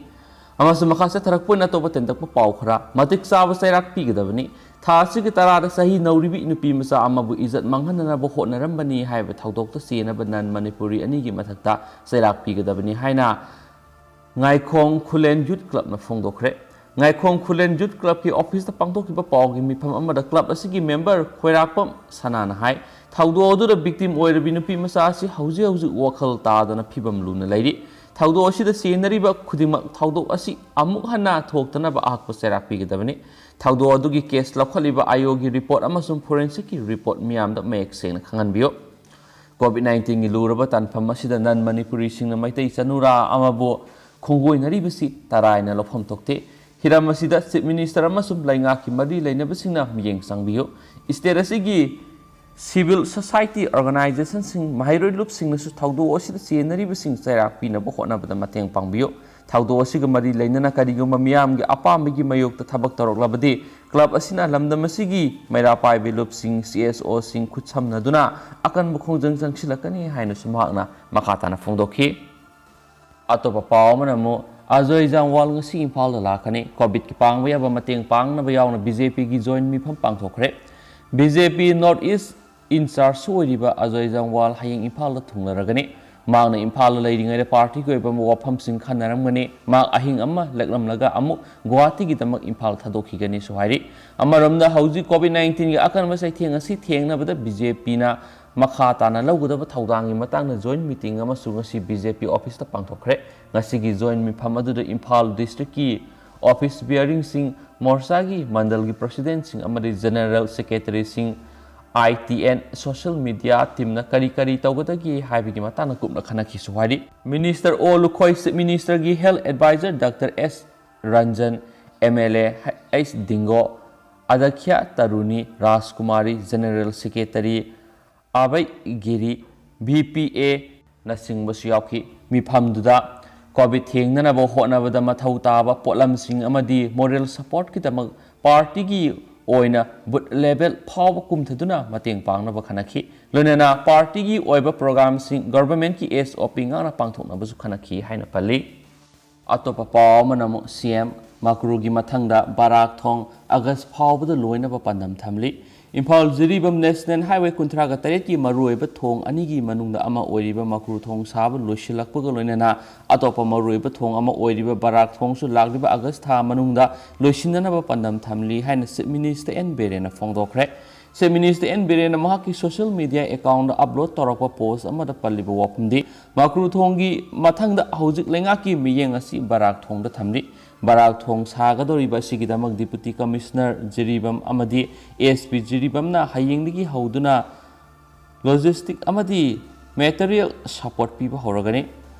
ꯑꯃꯁꯨꯡ ꯃꯈꯥ ꯆꯠꯊꯔꯛꯄ ꯑꯣꯏꯅ ꯑꯇꯣꯞꯄ ꯇꯦꯟꯇꯛꯄ ꯄꯥꯎ ꯈꯔ, ꯃꯇꯤꯛ ꯆꯥꯕ ꯆꯩꯔꯥꯛ ꯄꯤꯒꯗꯕꯅꯤ꯫ ꯊꯥ ꯑꯁꯤꯒꯤ ꯇꯔꯥꯗ ꯆꯍꯤ ꯅꯧꯔꯤꯕꯤ ꯅꯨꯄꯤ ꯃꯆꯥ ꯑꯃꯕꯨ ꯏꯖꯠ ꯃꯥꯡꯍꯟꯅꯅꯕ ꯍꯣꯠꯅꯔꯝꯕꯅꯤ ꯍꯥꯏꯕ ꯊꯧꯗꯣꯛꯇ ꯆꯦꯟꯅꯕ ꯅꯟ ꯃꯅꯤꯄꯨꯔꯤ ꯑꯅꯤꯒꯤ ꯃꯊꯛꯇ ꯆꯩꯔꯥꯛ ꯄꯤꯒꯗꯕꯅꯤ ꯍꯥꯏꯅ ꯉꯥꯏꯈꯣꯡ ꯈꯨꯂꯦꯟ ꯌꯨꯠ ꯀ꯭ꯂꯕꯅ ꯐꯣꯡꯗꯣꯛꯈ꯭ꯔꯦ꯫ ꯉꯥꯏꯈꯣꯡ ꯈꯨꯂꯦꯟ ꯌꯨꯠ ꯀ꯭ꯂꯕꯀꯤ ꯑꯣꯐꯤꯁꯇ ꯄꯥꯡꯊꯣꯛꯈꯤꯕ ꯄꯥꯎꯒꯤ ꯃꯤꯐꯝ ꯑꯃꯗ ꯀ꯭ꯂꯕ ꯑꯁꯤꯒꯤ ꯃꯦꯝꯕꯔ ꯈꯣꯏꯔꯥꯛꯄꯝ ꯁꯅꯥꯅ ꯍꯥꯏ, ꯊꯧꯗꯣꯛ ꯑꯗꯨꯗ ꯚꯤꯛꯇꯤꯝ ꯑꯣꯏꯔꯕꯤ ꯅꯨꯄꯤ ꯃꯆꯥ ꯑꯁꯤ ꯍꯧꯖꯤꯛ ꯍꯧꯖꯤꯛ ꯋꯥꯈꯜ ꯇꯥꯗꯅ ꯐꯤꯕꯝ ꯂꯨꯅ ꯂꯩꯔꯤ꯫ ꯊꯧꯗꯣꯛ ꯑꯁꯤꯗ ꯆꯦꯟꯅꯔꯤꯕ ꯈꯨꯗꯤꯡꯃꯛ ꯊꯧꯗꯣꯛ ꯑꯁꯤ ꯑꯃꯨꯛ ꯍꯟꯅ ꯊꯣꯛꯇꯅꯕ ꯑꯍꯛꯄ ꯆꯩꯔꯥꯛ ꯄꯤꯒꯗꯕꯅꯤ꯫ ꯊꯧꯗꯣꯛ ꯑꯗꯨꯒꯤ ꯀꯦꯁ ꯂꯧꯈꯠꯂꯤꯕ ꯑꯥꯏ ꯑꯣꯒꯤ ꯔꯤꯄꯣꯔꯠ ꯑꯃꯁꯨꯡ ꯐꯣꯔꯦꯟꯁꯤꯛꯀꯤ ꯔꯤꯄꯣꯔꯠ ꯃꯤꯌꯥꯝꯗ ꯃꯌꯦꯛ ꯁꯦꯡꯅ ꯈꯪꯍꯟꯕꯤꯌꯨ꯫ ꯀꯣꯚꯤꯗ ꯅꯥꯏꯟꯇꯤꯟꯒꯤ ꯂꯨꯔꯕ ꯇꯥꯟꯐꯝ ꯑꯁꯤꯗ ꯅꯟ ꯃꯅꯤꯄꯨꯔꯤꯁꯤꯡꯅ ꯃꯩꯇꯩ ꯆꯅꯨꯔꯥ ꯑꯃꯕꯨ ꯈꯣꯡꯒꯣꯏꯅꯔꯤꯕꯁꯤ ꯇꯔꯥꯏꯅ ꯂꯧꯐꯝ ꯊꯣꯛꯇꯦ꯫ ꯍꯤꯔꯝ ꯑꯁꯤꯗ ꯆꯤꯐ ꯃꯤꯅꯤꯁꯇꯔ ꯑꯃꯁꯨꯡ ꯂꯩꯉꯥꯛꯀꯤ ꯃꯔꯤ ꯂꯩꯅꯕꯁꯤꯡꯅ ꯃꯤꯠꯌꯦꯡ ꯆꯪꯕꯤꯌꯨ꯫ ꯁ꯭ꯇꯦꯠ ꯑꯁꯤꯒꯤ ꯁꯤꯚꯤꯜ ꯁꯣꯁꯥꯏꯇꯤ ꯑꯣꯔꯒꯅꯥꯏꯖꯦꯁꯟꯁꯤꯡ, ꯃꯍꯩꯔꯣꯏ ꯂꯨꯞꯁꯤꯡꯅꯁꯨ ꯊꯧꯗꯣꯛ ꯑꯁꯤꯗ ꯆꯦꯟꯅꯔꯤꯕꯁꯤꯡ ꯆꯩꯔꯥꯛ ꯄꯤꯅꯕ ꯍꯣꯠꯅꯕꯗ ꯃꯇꯦꯡ ꯄꯥꯡꯕꯤꯌꯨ꯫ ꯊꯧꯗꯣꯛ ꯑꯁꯤꯒ ꯃꯔꯤ ꯂꯩꯅꯅ ꯀꯔꯤꯒꯨꯝꯕ ꯃꯤꯌꯥꯝꯒꯤ ꯑꯄꯥꯝꯕꯒꯤ ꯃꯥꯌꯣꯛꯇ ꯊꯕꯛ ꯇꯧꯔꯛꯂꯕꯗꯤ, ꯀ꯭ꯂꯕ ꯑꯁꯤꯅ ꯂꯝꯗꯝ ꯑꯁꯤꯒꯤ ꯃꯩꯔꯥ ꯄꯥꯏꯕꯤ ꯂꯨꯞꯁꯤꯡ, ꯁꯤ ꯑꯦꯁ ꯑꯣꯁꯤꯡ ꯈꯨꯠꯁꯝꯅꯗꯨꯅ ꯑꯀꯟꯕ ꯈꯣꯡꯖꯪ ꯆꯪꯁꯤꯜꯂꯛꯀꯅꯤ ꯍꯥꯏꯅꯁꯨ ꯃꯍꯥꯛꯅ ꯃꯈꯥ ꯇꯥꯅ ꯐꯣꯡꯗꯣꯛꯈꯤ꯫ ꯑꯇꯣꯞꯄ ꯄꯥꯎ ꯑꯃꯅ ꯑꯃꯨꯛ ꯑꯖꯣꯏ ꯖꯥꯝꯋꯥꯜ ꯉꯁꯤ ꯏꯝꯐꯥꯜꯗ ꯂꯥꯛꯀꯅꯤ꯫ ꯀꯣꯚꯤꯗꯀꯤ ꯄꯥꯡꯕ ꯌꯥꯕ ꯃꯇꯦꯡ ꯄꯥꯡꯅꯕ ꯌꯥꯎꯅ ꯕꯤ ꯖꯦ ꯄꯤꯒꯤ ꯖꯣꯏꯟ ꯃꯤꯐꯝ ꯄꯥꯡꯊꯣꯛꯈ꯭ꯔꯦ꯫ ꯕꯤ ꯖꯦ ꯄꯤ ꯅꯣꯔꯠ ꯏꯁ ꯏꯟꯆꯥꯔꯖꯁꯨ ꯑꯣꯏꯔꯤꯕ ꯑꯖꯣꯏ ꯖꯥꯝꯋꯥꯜ ꯍꯌꯦꯡ ꯏꯝꯐꯥꯜꯗ ꯊꯨꯡꯂꯔꯒꯅꯤ꯫ ꯃꯍꯥꯛꯅ ꯏꯝꯐꯥꯜꯗ ꯂꯩꯔꯤꯉꯩꯗ ꯄꯥꯔꯇꯤꯒꯤ ꯑꯣꯏꯕ ꯋꯥꯐꯝꯁꯤꯡ ꯈꯟꯅꯔꯝꯒꯅꯤ꯫ ꯃꯍꯥꯛ ꯑꯍꯤꯡ ꯑꯃ ꯂꯦꯛꯂꯝꯂꯒ ꯑꯃꯨꯛ ꯒꯨꯋꯥꯍꯥꯇꯤꯒꯤꯗꯃꯛ ꯏꯝꯐꯥꯜ ꯊꯥꯗꯣꯛꯈꯤꯒꯅꯤꯁꯨ ꯍꯥꯏꯔꯤ꯫ ꯑꯃꯔꯣꯝꯗ ꯍꯧꯖꯤꯛ ꯀꯣꯚꯤꯗ ꯅꯥꯏꯟꯇꯤꯟꯒꯤ ꯑꯀꯟꯕ ꯆꯩꯊꯦꯡ ꯑꯁꯤ ꯊꯦꯡꯅꯕꯗ ꯕꯤ ꯖꯦ ꯄꯤꯅ ꯃꯈꯥ ꯇꯥꯅ ꯂꯧꯒꯗꯕ ꯊꯧꯗꯥꯡꯒꯤ ꯃꯇꯥꯡꯗ ꯖꯣꯏꯟ ꯃꯤꯇꯤꯡ ꯑꯃꯁꯨ ꯉꯁꯤ ꯕꯤ ꯖꯦ ꯄꯤ ꯑꯣꯐꯤꯁꯇ ꯄꯥꯡꯊꯣꯛꯈ꯭ꯔꯦ꯫ ꯉꯁꯤꯒꯤ ꯖꯣꯏꯟ ꯃꯤꯐꯝ ꯑꯗꯨꯗ ꯏꯝꯐꯥꯜ ꯗꯤꯁꯇ꯭ꯔꯤꯛꯀꯤ ꯑꯣꯐꯤꯁ ꯕꯤꯌꯥꯔꯤꯡꯁꯤꯡ, ꯃꯣꯔꯆꯥꯒꯤ ꯃꯟꯗꯜꯒꯤ ꯄ꯭ꯔꯁꯤꯗꯦꯟꯠꯁꯤꯡ ꯑꯃꯗꯤ ꯖꯦꯅꯔꯦꯜ ꯁꯦꯀ꯭ꯔꯦꯇꯔꯤꯁꯤꯡ, I T and social media ꯇꯤꯝꯅ ꯀꯔꯤ ꯀꯔꯤ ꯇꯧꯒꯗꯒꯦ ꯍꯥꯏꯕꯒꯤ ꯃꯇꯥꯡꯗ ꯀꯨꯞꯅ ꯈꯟꯅꯈꯤꯁꯨ ꯍꯥꯏꯔꯤ꯫ ꯃꯤꯅꯤꯁꯇꯔ ꯑꯣ ꯂꯨꯈꯣꯏ, ꯆꯤꯐ ꯃꯤꯅꯤꯁꯇꯔꯒꯤ health advisor doctor S Ranjan, M L A H Dingo, ꯑꯗꯈ꯭ꯌ Taruni Rajkumari, general secretary Abhay Giri, V P A ꯅꯆꯤꯡꯕꯁꯨ ꯌꯥꯎꯈꯤ꯫ ꯃꯤꯐꯝꯗꯨꯗ ꯀꯣꯚꯤꯗ ꯊꯦꯡꯅꯅꯕ ꯍꯣꯠꯅꯕꯗ ꯃꯊꯧ ꯇꯥꯕ ꯄꯣꯠꯂꯝꯁꯤꯡ ꯑꯃꯗꯤ moral supportꯀꯤꯗꯃꯛ partyꯒꯤ ꯑꯣꯏꯅ booth level ꯐꯥꯎꯕ ꯀꯨꯝꯊꯗꯨꯅ ꯃꯇꯦꯡ ꯄꯥꯡꯅꯕ ꯈꯟꯅꯈꯤ꯫ ꯂꯣꯏꯅꯅ partyꯒꯤ ꯑꯣꯏꯕ programꯁꯤꯡ governmentꯀꯤ SOP ꯉꯥꯛꯅ ꯄꯥꯡꯊꯣꯛꯅꯕꯁꯨ ꯈꯟꯅꯈꯤ ꯍꯥꯏꯅ ꯄꯜꯂꯤ꯫ ꯑꯇꯣꯞꯄ ꯄꯥꯎ ꯑꯃꯅ ꯑꯃꯨꯛ CM ꯃꯀ꯭ꯔꯨꯒꯤ ꯃꯊꯪꯗ ꯕꯔꯥꯛ ꯊꯣꯡ ꯑꯥꯒꯁ ꯐꯥꯎꯕꯗ ꯂꯣꯏꯅꯕ ꯄꯥꯟꯗꯝ ꯊꯝꯂꯤ꯫ ꯏꯝꯐꯥꯜ ꯖꯤꯔꯤꯕꯥꯝ National Highway ꯀꯨꯟꯊ꯭ꯔꯥꯒ ꯇꯔꯦꯠꯀꯤ ꯃꯔꯨꯑꯣꯏꯕ ꯊꯣꯡ ꯑꯅꯤꯒꯤ ꯃꯅꯨꯡꯗ ꯑꯃ ꯑꯣꯏꯔꯤꯕ ꯃꯀ꯭ꯔꯨ ꯊꯣꯡ ꯁꯥꯕ ꯂꯣꯏꯁꯤꯜꯂꯛꯄꯒ ꯂꯣꯏꯅꯅ ꯑꯇꯣꯞꯄ ꯃꯔꯨꯑꯣꯏꯕ ꯊꯣꯡ ꯑꯃ ꯑꯣꯏꯔꯤꯕ ꯕꯔꯥꯛ ꯊꯣꯡꯁꯨ ꯂꯥꯛꯂꯤꯕ ꯑꯥꯒꯁ ꯊꯥ ꯃꯅꯨꯡꯗ ꯂꯣꯏꯁꯤꯟꯅꯅꯕ ꯄꯥꯟꯗꯝ ꯊꯝꯂꯤ ꯍꯥꯏꯅ Chief Minister N ꯕꯤꯔꯦꯟꯅ ꯐꯣꯡꯗꯣꯛꯈ꯭ꯔꯦ꯫ Chief Minister N ꯕꯤꯔꯦꯟꯅ ꯃꯍꯥꯛꯀꯤ social media accountꯇ upload ꯇꯧꯔꯛꯄ post ꯑꯃꯗ ꯄꯜꯂꯤꯕ ꯋꯥꯐꯝꯗꯤ, ꯃꯀ꯭ꯔꯨ ꯊꯣꯡꯒꯤ ꯃꯊꯪꯗ ꯍꯧꯖꯤꯛ ꯂꯩꯉꯥꯛꯀꯤ ꯃꯤꯠꯌꯦꯡ ꯑꯁꯤ ꯕꯔꯥꯛ ꯊꯣꯡꯗ ꯊꯝꯂꯤ꯫ ꯕꯔꯥꯛ ꯊꯣꯡ ꯁꯥꯒꯗꯧꯔꯤꯕ ꯑꯁꯤꯒꯤꯗꯃꯛ Deputy Commissioner ꯖꯤꯔꯤꯕꯥꯝ ꯑꯃꯗꯤ SP ꯖꯤꯔꯤꯕꯥꯝꯅ ꯍꯌꯦꯡꯗꯒꯤ ꯍꯧꯗꯨꯅ logistic ꯑꯃꯗꯤ material support ꯄꯤꯕ ꯍꯧꯔꯒꯅꯤ꯫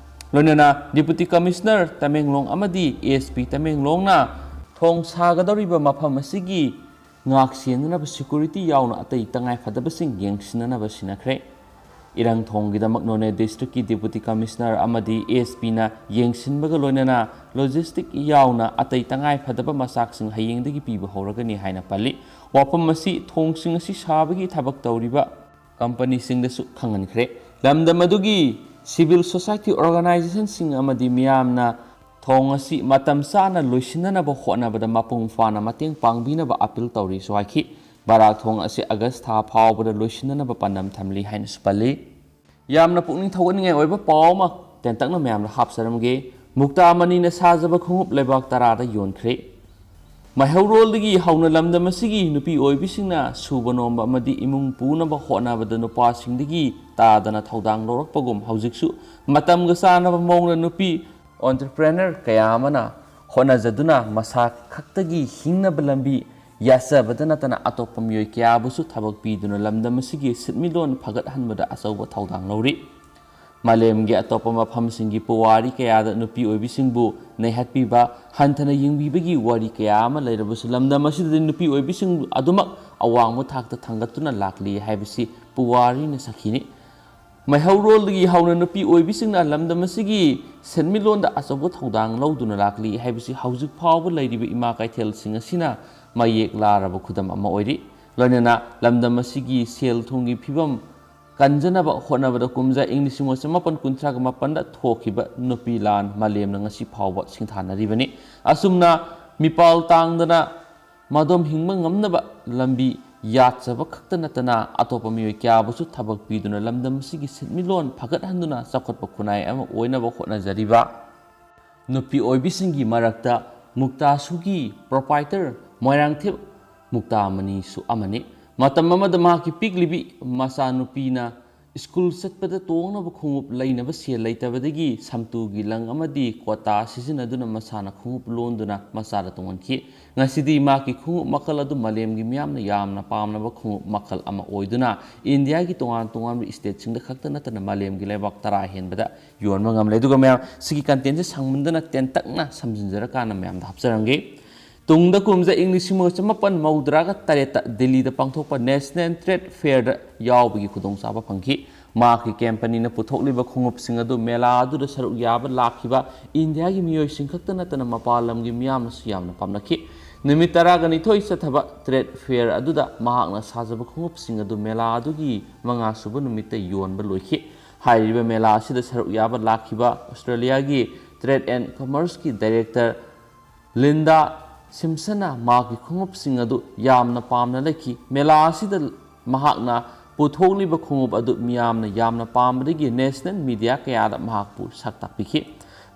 ꯂꯣꯏꯅꯅ Deputy Commissioner ꯇꯃꯦꯡꯂꯣꯡ ꯑꯃꯗꯤ SP ꯇꯃꯦꯡꯂꯣꯡꯅ ꯊꯣꯡ ꯁꯥꯒꯗꯧꯔꯤꯕ ꯃꯐꯝ ꯑꯁꯤꯒꯤ ꯉꯥꯛ ꯁꯦꯟꯅꯅꯕ security ꯌꯥꯎꯅ ꯑꯇꯩ ꯇꯉꯥꯏ ꯐꯗꯕꯁꯤꯡ ꯌꯦꯡꯁꯤꯟꯅꯅꯕ ꯁꯤꯟꯅꯈ꯭ꯔꯦ꯫ ꯏꯔꯪ ꯊꯣꯡꯒꯤꯗꯃꯛ ꯅꯣꯅꯦ districtꯀꯤ Deputy Commissioner ꯑꯃꯗꯤ SPꯅ ꯌꯦꯡꯁꯤꯟꯕꯒ ꯂꯣꯏꯅꯅ logistic ꯌꯥꯎꯅ ꯑꯇꯩ ꯇꯉꯥꯏ ꯐꯗꯕ ꯃꯆꯥꯛꯁꯤꯡ ꯍꯌꯦꯡꯗꯒꯤ ꯄꯤꯕ ꯍꯧꯔꯒꯅꯤ ꯍꯥꯏꯅ ꯄꯜꯂꯤ꯫ ꯋꯥꯐꯝ ꯑꯁꯤ ꯊꯣꯡꯁꯤꯡ ꯑꯁꯤ ꯁꯥꯕꯒꯤ ꯊꯕꯛ ꯇꯧꯔꯤꯕ companyꯁꯤꯡꯗꯁꯨ ꯈꯪꯍꯟꯈ꯭ꯔꯦ꯫ ꯂꯝꯗꯝ ꯑꯗꯨꯒꯤ civil society organizationꯁꯤꯡ ꯑꯃꯗꯤ ꯃꯤꯌꯥꯝꯅ ꯊꯣꯡ ꯑꯁꯤ ꯃꯇꯝ ꯆꯥꯅ ꯂꯣꯏꯁꯤꯟꯅꯅꯕ ꯍꯣꯠꯅꯕꯗ ꯃꯄꯨꯡ ꯐꯥꯅ ꯃꯇꯦꯡ ꯄꯥꯡꯕꯤꯅꯕ appeal ꯇꯧꯔꯤꯁꯨ ꯍꯥꯏꯈꯤ꯫ ꯕꯔꯥꯛ ꯊꯣꯡ ꯑꯁꯤ ꯑꯥꯒꯁ ꯊꯥ ꯐꯥꯎꯕꯗ ꯂꯣꯏꯁꯤꯟꯅꯅꯕ ꯄꯥꯟꯗꯝ ꯊꯝꯂꯤ ꯍꯥꯏꯅꯁꯨ ꯄꯜꯂꯤ꯫ ꯌꯥꯝꯅ ꯄꯨꯛꯅꯤꯡ ꯊꯧꯒꯠꯅꯤꯡꯉꯥꯏ ꯑꯣꯏꯕ ꯄꯥꯎ ꯑꯃ ꯇꯦꯟꯇꯛꯅ ꯃꯌꯥꯝꯗ ꯍꯥꯞꯆꯔꯝꯒꯦ꯫ ꯃꯨꯛꯇꯥ ꯃꯅꯤꯅ ꯁꯥꯖꯕ ꯈꯣꯡꯎꯞ ꯂꯩꯕꯥꯛ ꯇꯔꯥꯗ ꯌꯣꯟꯈ꯭ꯔꯦ꯫ ꯃꯩꯍꯧꯔꯣꯜꯗꯒꯤ ꯍꯧꯅ ꯂꯝꯗꯝ ꯑꯁꯤꯒꯤ ꯅꯨꯄꯤ ꯑꯣꯏꯕꯤꯁꯤꯡꯅ ꯁꯨꯕ ꯅꯣꯝꯕ ꯑꯃꯗꯤ ꯏꯃꯨꯡ ꯄꯨꯅꯕ ꯍꯣꯠꯅꯕꯗ ꯅꯨꯄꯥꯁꯤꯡꯗꯒꯤ ꯇꯥꯗꯅ ꯊꯧꯗꯥꯡ ꯂꯧꯔꯛꯄꯒꯨꯝ, ꯍꯧꯖꯤꯛꯁꯨ ꯃꯇꯝꯒ ꯆꯥꯟꯅꯕ ꯃꯑꯣꯡꯗ ꯅꯨꯄꯤ entrepreneur ꯀꯌꯥ ꯑꯃꯅ ꯍꯣꯠꯅꯖꯗꯨꯅ ꯃꯁꯥ ꯈꯛꯇꯒꯤ ꯍꯤꯡꯅꯕ ꯂꯝꯕꯤ ꯌꯥꯆꯕꯗ ꯅꯠꯇꯅ ꯑꯇꯣꯞꯄ ꯃꯤꯑꯣꯏ ꯀꯌꯥꯕꯨꯁꯨ ꯊꯕꯛ ꯄꯤꯗꯨꯅ ꯂꯝꯗꯝ ꯑꯁꯤꯒꯤ ꯁꯤꯟꯃꯤꯠꯂꯣꯟ ꯐꯒꯠꯍꯟꯕꯗ ꯑꯆꯧꯕ ꯊꯧꯗꯥꯡ ꯂꯧꯔꯤ꯫ ꯃꯥꯂꯦꯝꯒꯤ ꯑꯇꯣꯞꯄ ꯃꯐꯝꯁꯤꯡꯒꯤ ꯄꯨꯋꯥꯔꯤ ꯀꯌꯥꯗ ꯅꯨꯄꯤ ꯑꯣꯏꯕꯤꯁꯤꯡꯕꯨ ꯅꯩꯍꯠꯄꯤꯕ, ꯍꯟꯊꯅ ꯌꯦꯡꯕꯤꯕꯒꯤ ꯋꯥꯔꯤ ꯀꯌꯥ ꯑꯃ ꯂꯩꯔꯕꯁꯨ, ꯂꯝꯗꯝ ꯑꯁꯤꯗꯗꯤ ꯅꯨꯄꯤ ꯑꯣꯏꯕꯤꯁꯤꯡ ꯑꯗꯨꯃꯛ ꯑꯋꯥꯡꯕ ꯊꯥꯛꯇ ꯊꯥꯡꯒꯠꯇꯨꯅ ꯂꯥꯛꯂꯤ ꯍꯥꯏꯕꯁꯤ ꯄꯨꯋꯥꯔꯤꯅ ꯁꯥꯈꯤꯅꯤ꯫ ꯃꯩꯍꯧꯔꯣꯜꯗꯒꯤ ꯍꯧꯅ ꯅꯨꯄꯤ ꯑꯣꯏꯕꯤꯁꯤꯡꯅ ꯂꯝꯗꯝ ꯑꯁꯤꯒꯤ ꯁꯦꯟꯃꯤꯠꯂꯣꯟꯗ ꯑꯆꯧꯕ ꯊꯧꯗꯥꯡ ꯂꯧꯗꯨꯅ ꯂꯥꯛꯂꯤ ꯍꯥꯏꯕꯁꯤ ꯍꯧꯖꯤꯛ ꯐꯥꯎꯕ ꯂꯩꯔꯤꯕ ꯏꯃꯥ ꯀꯩꯊꯦꯜꯁꯤꯡ ꯑꯁꯤꯅ ꯃꯌꯦꯛ ꯂꯥꯔꯕ ꯈꯨꯗꯝ ꯑꯃ ꯑꯣꯏꯔꯤ꯫ ꯂꯣꯏꯅꯅ ꯂꯝꯗꯝ ꯑꯁꯤꯒꯤ ꯁꯦꯜ ꯊꯨꯝꯒꯤ ꯐꯤꯕꯝ ꯀꯟꯖꯅꯕ ꯍꯣꯠꯅꯕꯗ ꯀꯨꯝꯖꯥ ꯏꯪ ꯂꯤꯁꯤꯡ ꯑꯃ ꯆꯃꯥꯄꯟ ꯀꯨꯟꯊ꯭ꯔꯥꯒ ꯃꯥꯄꯟꯗ ꯊꯣꯛꯈꯤꯕ ꯅꯨꯄꯤ ꯂꯥꯟ ꯃꯥꯂꯦꯝꯅ ꯉꯁꯤ ꯐꯥꯎꯕ ꯁꯤꯡꯊꯥꯅꯔꯤꯕꯅꯤ꯫ ꯑꯁꯨꯝꯅ ꯃꯤꯄꯥꯜ ꯇꯥꯡꯗꯅ ꯃꯗꯣꯝ ꯍꯤꯡꯕ ꯉꯝꯅꯕ ꯂꯝꯕꯤ ꯌꯥꯠꯆꯕ ꯈꯛꯇ ꯅꯠꯇꯅ ꯑꯇꯣꯞꯄ ꯃꯤꯑꯣꯏ ꯀꯌꯥꯕꯨꯁꯨ ꯊꯕꯛ ꯄꯤꯗꯨꯅ ꯂꯝꯗꯝ ꯑꯁꯤꯒꯤ ꯁꯦꯟꯃꯤꯠꯂꯣꯟ ꯐꯒꯠꯍꯟꯗꯨꯅ ꯆꯥꯎꯈꯠꯄ ꯈꯨꯟꯅꯥꯏ ꯑꯃ ꯑꯣꯏꯅꯕ ꯍꯣꯠꯅꯖꯔꯤꯕ ꯅꯨꯄꯤ ꯑꯣꯏꯕꯤꯁꯤꯡꯒꯤ ꯃꯔꯛꯇ ꯃꯨꯛꯇꯥꯁꯨꯒꯤ proprietor ꯃꯣꯏꯔꯥꯡꯊꯦꯝ ꯃꯨꯛꯇꯥꯃꯅꯤꯁꯨ ꯑꯃꯅꯤ꯫ ꯃꯇꯝ ꯑꯃꯗ ꯃꯍꯥꯛꯀꯤ ꯄꯤꯛꯂꯤꯕꯤ ꯃꯆꯥꯅꯨꯄꯤꯅ ꯁ꯭ꯀꯨꯜ ꯆꯠꯄꯗ ꯇꯣꯡꯅꯕ ꯈꯣꯡꯎꯞ ꯂꯩꯅꯕ ꯁꯦꯜ ꯂꯩꯇꯕꯗꯒꯤ ꯁꯝꯇꯨꯒꯤ ꯂꯪ ꯑꯃꯗꯤ ꯀꯣꯇꯥ ꯁꯤꯖꯤꯟꯅꯗꯨꯅ ꯃꯁꯥꯅ ꯈꯣꯡꯎꯞ ꯂꯣꯟꯗꯨꯅ ꯃꯆꯥꯗ ꯇꯣꯡꯍꯟꯈꯤ꯫ ꯉꯁꯤꯗꯤ ꯃꯍꯥꯛꯀꯤ ꯈꯣꯡꯎꯞ ꯃꯈꯜ ꯑꯗꯨ ꯃꯥꯂꯦꯝꯒꯤ ꯃꯤꯌꯥꯝꯅ ꯌꯥꯝꯅ ꯄꯥꯝꯅꯕ ꯈꯣꯡꯎꯞ ꯃꯈꯜ ꯑꯃ ꯑꯣꯏꯗꯨꯅ ꯏꯟꯗꯤꯌꯥꯒꯤ ꯇꯣꯉꯥꯟ ꯇꯣꯉꯥꯟꯕ stateꯁꯤꯡꯗ ꯈꯛꯇ ꯅꯠꯇꯅ ꯃꯥꯂꯦꯝꯒꯤ ꯂꯩꯕꯥꯛ ꯇꯔꯥ ꯍꯦꯟꯕꯗ ꯌꯣꯟꯕ ꯉꯝꯂꯦ꯫ ꯑꯗꯨꯒ ꯃꯌꯥꯝ, ꯁꯤꯒꯤ contentꯁꯦ ꯁꯥꯡꯃꯟꯗꯅ ꯇꯦꯟꯇꯛꯅ ꯁꯝꯖꯤꯟꯖꯔꯀꯥꯟꯗ ꯃꯌꯥꯝꯗ ꯍꯥꯞꯆꯔꯝꯒꯦ꯫ ꯇꯨꯡꯗ ꯀꯨꯝꯖꯥ ꯏꯪ ꯂꯤꯁꯤꯡ ꯑꯃꯒ ꯆꯃꯥꯄꯟ ꯃꯧꯗ꯭ꯔꯥꯒ ꯇꯔꯦꯠꯇ ꯗꯤꯜꯂꯤꯗ ꯄꯥꯡꯊꯣꯛꯄ National Trade Fairꯗ ꯌꯥꯎꯕꯒꯤ ꯈꯨꯗꯣꯡꯆꯥꯕ ꯐꯪꯈꯤ꯫ ꯃꯍꯥꯛꯀꯤ companyꯅ ꯄꯨꯊꯣꯛꯂꯤꯕ ꯈꯣꯡꯎꯞꯁꯤꯡ ꯑꯗꯨ ꯃꯦꯂꯥ ꯑꯗꯨꯗ ꯁꯔꯨꯛ ꯌꯥꯕ ꯂꯥꯛꯈꯤꯕ ꯏꯟꯗꯤꯌꯥꯒꯤ ꯃꯤꯑꯣꯏꯁꯤꯡ ꯈꯛꯇ ꯅꯠꯇꯅ ꯃꯄꯥꯟ ꯂꯝꯒꯤ ꯃꯤꯌꯥꯝꯅꯁꯨ ꯌꯥꯝꯅ ꯄꯥꯝꯅꯈꯤ꯫ ꯅꯨꯃꯤꯠ ꯇꯔꯥꯒ ꯅꯤꯊꯣꯏ ꯆꯠꯊꯕ trade fair ꯑꯗꯨꯗ ꯃꯍꯥꯛꯅ ꯁꯥꯖꯕ ꯈꯣꯡꯎꯞꯁꯤꯡ ꯑꯗꯨ ꯃꯦꯂꯥ ꯑꯗꯨꯒꯤ ꯃꯉꯥ ꯁꯨꯕ ꯅꯨꯃꯤꯠꯇ ꯌꯣꯟꯕ ꯂꯣꯏꯈꯤ꯫ ꯍꯥꯏꯔꯤꯕ ꯃꯦꯂꯥ ꯑꯁꯤꯗ ꯁꯔꯨꯛ ꯌꯥꯕ ꯂꯥꯛꯈꯤꯕ ꯑꯣꯁꯇ꯭ꯔꯦꯂꯤꯌꯥꯒꯤ Trade and Commerceꯀꯤ director ꯂꯤꯟꯗꯥ ꯁꯤꯝꯁꯟꯅ ꯃꯍꯥꯛꯀꯤ ꯈꯣꯡꯎꯞꯁꯤꯡ ꯑꯗꯨ ꯌꯥꯝꯅ ꯄꯥꯝꯅ ꯂꯩꯈꯤ꯫ ꯃꯦꯂꯥ ꯑꯁꯤꯗ ꯃꯍꯥꯛꯅ ꯄꯨꯊꯣꯛꯂꯤꯕ ꯈꯣꯡꯎꯞ ꯑꯗꯨ ꯃꯤꯌꯥꯝꯅ ꯌꯥꯝꯅ ꯄꯥꯝꯕꯗꯒꯤ national media ꯀꯌꯥꯗ ꯃꯍꯥꯛꯄꯨ ꯁꯛ ꯇꯥꯛꯄꯤꯈꯤ꯫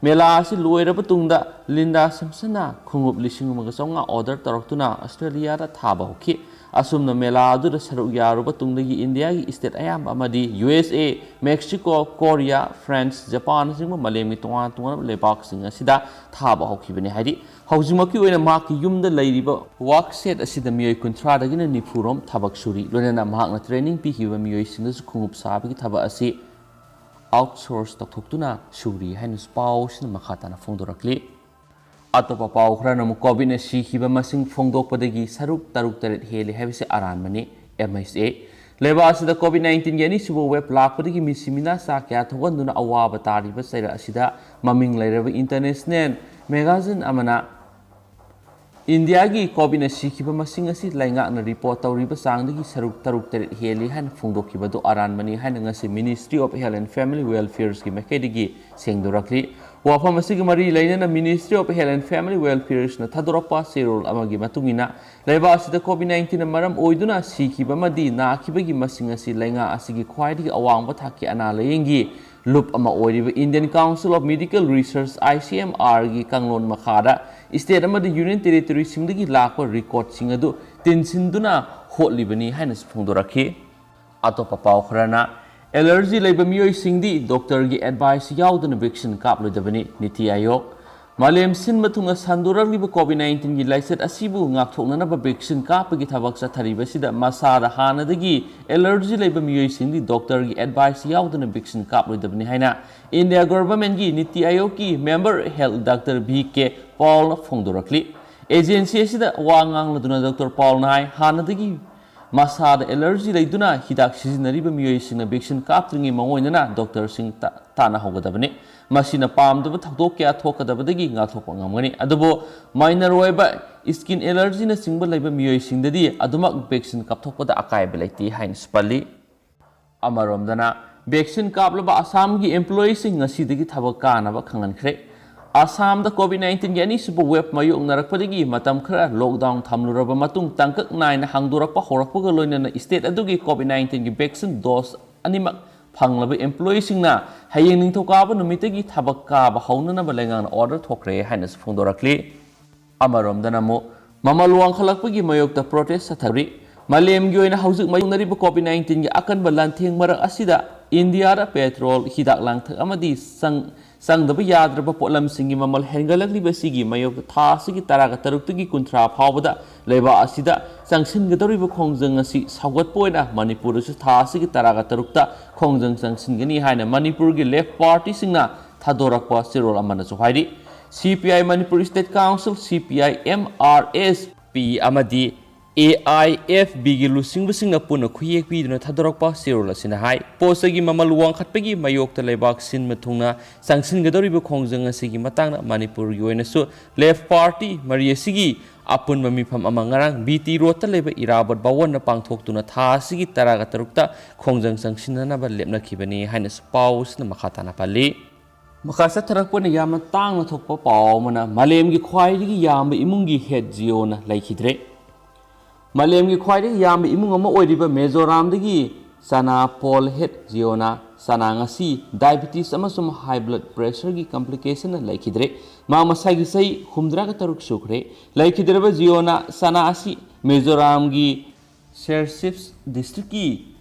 ꯃꯦꯂꯥ ꯑꯁꯤ ꯂꯣꯏꯔꯕ ꯇꯨꯡꯗ ꯂꯤꯟꯗꯥ ꯁꯤꯝꯁꯟꯅ ꯈꯣꯡꯎꯞ ꯂꯤꯁꯤꯡ ꯑꯃꯒ ꯆꯥꯝꯃꯉꯥ order ꯇꯧꯔꯛꯇꯨꯅ ꯑꯣꯁꯇ꯭ꯔꯦꯂꯤꯌꯥꯗ ꯊꯥꯕ ꯍꯧꯈꯤ꯫ ꯑꯁꯨꯝꯅ ꯃꯦꯂꯥ ꯑꯗꯨꯗ ꯁꯔꯨꯛ ꯌꯥꯔꯨꯕ ꯇꯨꯡꯗꯒꯤ ꯏꯟꯗꯤꯌꯥꯒꯤ state ꯑꯌꯥꯝꯕ ꯑꯃꯗꯤ USA, Mexico, Korea, France, Japanꯅꯆꯤꯡꯕ ꯃꯥꯂꯦꯝꯒꯤ ꯇꯣꯉꯥꯟ ꯇꯣꯉꯥꯟꯕ ꯂꯩꯕꯥꯛꯁꯤꯡ ꯑꯁꯤꯗ ꯊꯥꯕ ꯍꯧꯈꯤꯕꯅꯤ꯫ ꯍꯥꯏꯗꯤ, ꯍꯧꯖꯤꯛꯃꯛꯀꯤ ꯑꯣꯏꯅ ꯃꯍꯥꯛꯀꯤ ꯌꯨꯝꯗ ꯂꯩꯔꯤꯕ work shed ꯑꯁꯤꯗ ꯃꯤꯑꯣꯏ ꯀꯨꯟꯊ꯭ꯔꯥꯗꯒꯤꯅ ꯅꯤꯐꯨ ꯔꯣꯝ ꯊꯕꯛ ꯁꯨꯔꯤ꯫ ꯂꯣꯏꯅꯅ ꯃꯍꯥꯛꯅ training ꯄꯤꯈꯤꯕ ꯃꯤꯑꯣꯏꯁꯤꯡꯗꯁꯨ ꯈꯣꯡꯎꯞ ꯁꯥꯕꯒꯤ ꯊꯕꯛ ꯑꯁꯤ outsource ꯇꯧꯊꯣꯛꯇꯨꯅ ꯁꯨꯔꯤ ꯍꯥꯏꯅꯁꯨ ꯄꯥꯎ ꯑꯁꯤꯅ ꯃꯈꯥ ꯇꯥꯅ ꯐꯣꯡꯗꯣꯔꯛꯂꯤ꯫ ꯑꯇꯣꯞꯄ ꯄꯥꯎ ꯈꯔꯅ ꯑꯃꯨꯛ COVID-ꯅ ꯁꯤꯈꯤꯕ ꯃꯁꯤꯡ ꯐꯣꯡꯗꯣꯛꯄꯗꯒꯤ ꯁꯔꯨꯛ ꯇꯔꯨꯛ ꯇꯔꯦꯠ ꯍꯦꯜꯂꯤ ꯍꯥꯏꯕꯁꯤ ꯑꯔꯥꯟꯕꯅꯤ꯫ MHA ꯂꯩꯕꯥꯛ ꯑꯁꯤꯗ COVID nineteen ꯒꯤ ꯑꯅꯤꯁꯨꯕ wave ꯂꯥꯛꯄꯗꯒꯤ ꯃꯤꯁꯤ ꯃꯤꯅꯥ ꯆꯥ ꯀꯌꯥ ꯊꯣꯛꯍꯟꯗꯨꯅ ꯑꯋꯥꯕ ꯇꯥꯔꯤꯕ ꯆꯩꯔꯛ ꯑꯁꯤꯗ ꯃꯃꯤꯡ ꯂꯩꯔꯕ international magazine ꯑꯃꯅ ꯏꯟꯗꯤꯌꯥꯒꯤ COVID ꯅ ꯁꯤꯈꯤꯕ ꯃꯁꯤꯡ ꯑꯁꯤ ꯂꯩꯉꯥꯛꯅ report ꯇꯧꯔꯤꯕ ꯆꯥꯡꯗꯒꯤ ꯁꯔꯨꯛ ꯇꯔꯨꯛ ꯇꯔꯦꯠ ꯍꯦꯜꯂꯤ ꯍꯥꯏꯅ ꯐꯣꯡꯗꯣꯛꯈꯤꯕꯗꯨ ꯑꯔꯥꯟꯕꯅꯤ ꯍꯥꯏꯅ ꯉꯁꯤ Ministry of Health and Family Welfare ꯒꯤ ꯃꯥꯏꯀꯩꯗꯒꯤ ꯁꯦꯡꯗꯣꯔꯛꯂꯤ꯫ ꯋꯥꯐꯝ ꯑꯁꯤꯒ ꯃꯔꯤ ꯂꯩꯅꯅ Ministry of Health and Family Welfare ꯅ ꯊꯥꯗꯣꯔꯛꯄ ꯆꯦꯔꯣꯜ ꯑꯃꯒꯤ ꯃꯇꯨꯡ ꯏꯟꯅ, ꯂꯩꯕꯥꯛ ꯑꯁꯤꯗ COVID nineteen ꯅ ꯃꯔꯝ ꯑꯣꯏꯗꯨꯅ ꯁꯤꯈꯤꯕ ꯑꯃꯗꯤ ꯅꯥꯈꯤꯕꯒꯤ ꯃꯁꯤꯡ ꯑꯁꯤ ꯂꯩꯉꯥꯛ ꯑꯁꯤꯒꯤ ꯈ꯭ꯋꯥꯏꯗꯒꯤ ꯑꯋꯥꯡꯕ ꯊꯥꯛꯀꯤ ꯑꯅꯥ ꯂꯥꯌꯦꯡꯒꯤ ꯂꯨꯞ ꯑꯃ ꯑꯣꯏꯔꯤꯕ Indian Council of Medical Research, I C M R ꯒꯤ ꯀꯥꯡꯂꯣꯟ ꯃꯈꯥꯗ state ꯑꯃꯗꯤ union territory ꯁꯤꯡꯗꯒꯤ ꯂꯥꯛꯄ record ꯁꯤꯡ ꯑꯗꯨ ꯇꯤꯟꯁꯤꯟꯗꯨꯅ ꯍꯣꯠꯂꯤꯕꯅꯤ ꯍꯥꯏꯅꯁꯨ ꯐꯣꯡꯗꯣꯔꯛꯈꯤ꯫ ꯑꯇꯣꯞꯄ ꯄꯥꯎ ꯈꯔꯅ, allergy ꯂꯩꯕ ꯃꯤꯑꯣꯏꯁꯤꯡꯗꯤ doctor ꯒꯤ advice ꯌꯥꯎꯗꯅ vaccine ꯀꯥꯞꯂꯣꯏꯗꯕꯅꯤ꯫ ꯅꯤꯇꯤ ꯑꯥꯌꯣꯒ꯫ ꯃꯥꯂꯦꯝ ꯁꯤꯟꯕ ꯊꯨꯡꯅ ꯁꯟꯗꯣꯔꯛꯂꯤꯕ COVID nineteen ꯒꯤ ꯂꯥꯏꯆꯠ ꯑꯁꯤꯕꯨ ꯉꯥꯛꯊꯣꯛꯅꯅꯕ vaccine ꯀꯥꯞꯄꯒꯤ ꯊꯕꯛ ꯆꯠꯊꯔꯤꯕꯁꯤꯗ ꯃꯁꯥꯗ ꯍꯥꯟꯅꯗꯒꯤ allergy ꯂꯩꯕ ꯃꯤꯑꯣꯏꯁꯤꯡꯗꯤ doctor ꯒꯤ advice ꯌꯥꯎꯗꯅ vaccine ꯀꯥꯞꯂꯣꯏꯗꯕꯅꯤ ꯍꯥꯏꯅ India government ꯀꯤ ꯅꯤꯇꯤ ꯑꯥꯌꯣꯒ ꯀꯤ member health doctor V K Paul ꯅ ꯐꯣꯡꯗꯣꯔꯛꯂꯤ꯫ Agency ꯑꯁꯤꯗ ꯋꯥ ꯉꯥꯡꯂꯗꯨꯅ doctor Paul ꯅ ꯍꯥꯏ, ꯍꯥꯟꯅꯗꯒꯤ ꯃꯁꯥꯗ allergy ꯂꯩꯗꯨꯅ ꯍꯤꯗꯥꯛ ꯁꯤꯖꯤꯟꯅꯔꯤꯕ ꯃꯤꯑꯣꯏꯁꯤꯡꯅ vaccine ꯀꯥꯞꯇ꯭ꯔꯤꯉꯩ ꯃꯥꯡꯑꯣꯏꯅꯅ doctor ꯁꯤꯡ ꯇ-, ꯇꯥꯟꯅꯍꯧꯒꯗꯕꯅꯤ꯫ ꯃꯁꯤꯅ ꯄꯥꯝꯗꯕ ꯊꯧꯗꯣꯛ ꯀꯌꯥ ꯊꯣꯛꯀꯗꯕꯗꯒꯤ ꯉꯥꯛꯊꯣꯛꯄ ꯉꯝꯒꯅꯤ꯫ ꯑꯗꯨꯕꯨ minor ꯑꯣꯏꯕ skin allergy ꯅꯆꯤꯡꯕ ꯂꯩꯕ ꯃꯤꯑꯣꯏꯁꯤꯡꯗꯗꯤ ꯑꯗꯨꯃꯛ vaccine ꯀꯥꯞꯊꯣꯛꯄꯗ ꯑꯀꯥꯏꯕ ꯂꯩꯇꯦ ꯍꯥꯏꯅꯁꯨ ꯄꯜꯂꯤ꯫ ꯑꯃꯔꯣꯝꯗꯅ, vaccine ꯀꯥꯞꯂꯕ ꯑꯁꯥꯝꯒꯤ employee ꯁꯤꯡ ꯉꯁꯤꯗꯒꯤ ꯊꯕꯛ ꯀꯥꯅꯕ ꯈꯪꯍꯟꯈ꯭ꯔꯦ꯫ ꯑꯁꯥꯝꯗ COVID nineteen ꯒꯤ ꯑꯅꯤꯁꯨꯕ wave ꯃꯥꯌꯣꯛꯅꯔꯛꯄꯗꯒꯤ ꯃꯇꯝ ꯈꯔ lockdown ꯊꯝꯂꯨꯔꯕ ꯃꯇꯨꯡ ꯇꯥꯡꯀꯛ ꯅꯥꯏꯅ ꯍꯥꯡꯗꯣꯔꯛꯄ ꯍꯧꯔꯛꯄꯒ ꯂꯣꯏꯅꯅ state ꯑꯗꯨꯒꯤ COVID nineteen ꯒꯤ vaccine dose ꯑꯅꯤꯃꯛ ꯐꯪꯂꯕ employee ꯁꯤꯡꯅ ꯍꯌꯦꯡ ꯅꯤꯡꯊꯧꯀꯥꯕ ꯅꯨꯃꯤꯠꯇꯒꯤ ꯊꯕꯛ ꯀꯥꯕ ꯍꯧꯅꯅꯕ ꯂꯩꯉꯥꯛꯅ order ꯊꯣꯛꯈ꯭ꯔꯦ ꯍꯥꯏꯅꯁꯨ ꯐꯣꯡꯗꯣꯔꯛꯂꯤ꯫ ꯑꯃꯔꯣꯝꯗꯅ ꯑꯃꯨꯛ ꯃꯃꯜ ꯋꯥꯡꯈꯠꯂꯛꯄꯒꯤ ꯃꯥꯌꯣꯛꯇ protest ꯆꯠꯊꯔꯤ꯫ ꯃꯥꯂꯦꯝꯒꯤ ꯑꯣꯏꯅ ꯍꯧꯖꯤꯛ ꯃꯥꯌꯣꯛꯅꯔꯤꯕ COVID nineteen ꯒꯤ ꯑꯀꯟꯕ ꯂꯥꯟꯊꯦꯡ ꯃꯔꯛ ꯑꯁꯤꯗ ꯏꯟꯗꯤꯌꯥꯗ petrol, ꯍꯤꯗꯥꯛ ꯂꯥꯡꯊꯛ ꯑꯃꯗꯤ ꯆꯪ-, ꯆꯪꯗꯕ ꯌꯥꯗ꯭ꯔꯕ ꯄꯣꯠꯂꯝꯁꯤꯡꯒꯤ ꯃꯃꯜ ꯍꯦꯟꯒꯠꯂꯛꯂꯤꯕ ꯑꯁꯤꯒꯤ ꯃꯥꯌꯣꯛꯇ ꯊꯥ ꯑꯁꯤꯒꯤ ꯇꯔꯥꯒ ꯇꯔꯨꯛꯇꯒꯤ ꯀꯨꯟꯊ꯭ꯔꯥ ꯐꯥꯎꯕꯗ ꯂꯩꯕꯥꯛ ꯑꯁꯤꯗ ꯆꯪꯁꯤꯟꯒꯗꯧꯔꯤꯕ ꯈꯣꯡꯖꯪ ꯑꯁꯤ ꯁꯧꯒꯠꯄ ꯑꯣꯏꯅ ꯃꯅꯤꯄꯨꯔꯗꯁꯨ ꯊꯥ ꯑꯁꯤꯒꯤ ꯇꯔꯥꯒ ꯇꯔꯨꯛꯇ ꯈꯣꯡꯖꯪ ꯆꯪꯁꯤꯟꯒꯅꯤ ꯍꯥꯏꯅ ꯃꯅꯤꯄꯨꯔꯒꯤ left party ꯁꯤꯡꯅ ꯊꯥꯗꯣꯔꯛꯄ ꯆꯦꯔꯣꯜ ꯑꯃꯅꯁꯨ ꯍꯥꯏꯔꯤ꯫ C P I Manipur State Council, C P I M R S P ꯑꯃꯗꯤ ꯑꯦ ꯑꯥꯏ ꯑꯦꯐ ꯕꯤꯒꯤ ꯂꯨꯆꯤꯡꯕꯁꯤꯡꯅ ꯄꯨꯟꯅ ꯈꯨꯌꯦꯛ ꯄꯤꯗꯨꯅ ꯊꯥꯗꯣꯔꯛꯄ ꯆꯦꯔꯣꯜ ꯑꯁꯤꯅ ꯍꯥꯏ, ꯄꯣꯠ ꯆꯩꯒꯤ ꯃꯃꯜ ꯋꯥꯡꯈꯠꯄꯒꯤ ꯃꯥꯌꯣꯛꯇ ꯂꯩꯕꯥꯛ ꯁꯤꯟꯕ ꯊꯨꯡꯅ ꯆꯪꯁꯤꯟꯒꯗꯧꯔꯤꯕ ꯈꯣꯡꯖꯪ ꯑꯁꯤꯒꯤ ꯃꯇꯥꯡꯗ ꯃꯅꯤꯄꯨꯔꯒꯤ ꯑꯣꯏꯅꯁꯨ ꯂꯦꯐ ꯄꯥꯔꯇꯤ ꯃꯔꯤ ꯑꯁꯤꯒꯤ ꯑꯄꯨꯟꯕ ꯃꯤꯐꯝ ꯑꯃ ꯉꯔꯥꯡ ꯕꯤ ꯇꯤ ꯔꯣꯗꯇ ꯂꯩꯕ ꯏꯔꯥꯕꯣꯠ ꯚꯋꯟꯗ ꯄꯥꯡꯊꯣꯛꯇꯨꯅ ꯊꯥ ꯑꯁꯤꯒꯤ ꯇꯔꯥꯒ ꯇꯔꯨꯛꯇ ꯈꯣꯡꯖꯪ ꯆꯪꯁꯤꯟꯅꯅꯕ ꯂꯦꯞꯅꯈꯤꯕꯅꯤ ꯍꯥꯏꯅꯁꯨ ꯄꯥꯎ ꯑꯁꯤꯅ ꯃꯈꯥ ꯇꯥꯅ ꯄꯜꯂꯤ꯫ ꯃꯈꯥ ꯆꯠꯊꯔꯛꯄꯅ ꯌꯥꯝꯅ ꯇꯥꯡꯅ ꯊꯣꯛꯄ ꯄꯥꯎ ꯑꯃꯅ, ꯃꯥꯂꯦꯝꯒꯤ ꯈ꯭ꯋꯥꯏꯗꯒꯤ ꯌꯥꯝꯕ ꯏꯃꯨꯡꯒꯤ ꯍꯦꯗ ꯖꯤꯑꯣꯅ ꯂꯩꯈꯤꯗ꯭ꯔꯦ꯫ ꯃꯥꯂꯦꯝꯒꯤ ꯈ꯭ꯋꯥꯏꯗꯒꯤ ꯌꯥꯝꯕ ꯏꯃꯨꯡ ꯑꯃ ꯑꯣꯏꯔꯤꯕ ꯃꯤꯖꯣꯔꯥꯝꯗꯒꯤ ꯆꯅꯥ ꯄꯣꯜ ꯍꯦꯗ ꯖꯤꯑꯣꯅ ꯆꯅꯥ ꯉꯁꯤ ꯗꯥꯏꯕꯤꯇꯤꯁ ꯑꯃꯁꯨꯡ ꯍꯥꯏ ꯕ꯭ꯂꯗ ꯄ꯭ꯔꯦꯁꯔꯒꯤ ꯀꯝꯄ꯭ꯂꯤꯀꯦꯁꯟꯅ ꯂꯩꯈꯤꯗ꯭ꯔꯦ꯫ ꯃꯍꯥꯛ ꯃꯁꯥꯒꯤ ꯆꯍꯤ ꯍꯨꯝꯗ꯭ꯔꯥꯒ ꯇꯔꯨꯛ ꯁꯨꯈ꯭ꯔꯦ꯫ ꯂꯩꯈꯤꯗ꯭ꯔꯕ ꯖꯤꯑꯣꯅ ꯆꯅꯥ ꯑꯁꯤ ꯃꯤꯖꯣꯔꯥꯝꯒꯤ ꯁꯦꯔꯁꯤꯞꯁ ꯗꯤꯁꯇ꯭ꯔꯤꯛꯀꯤ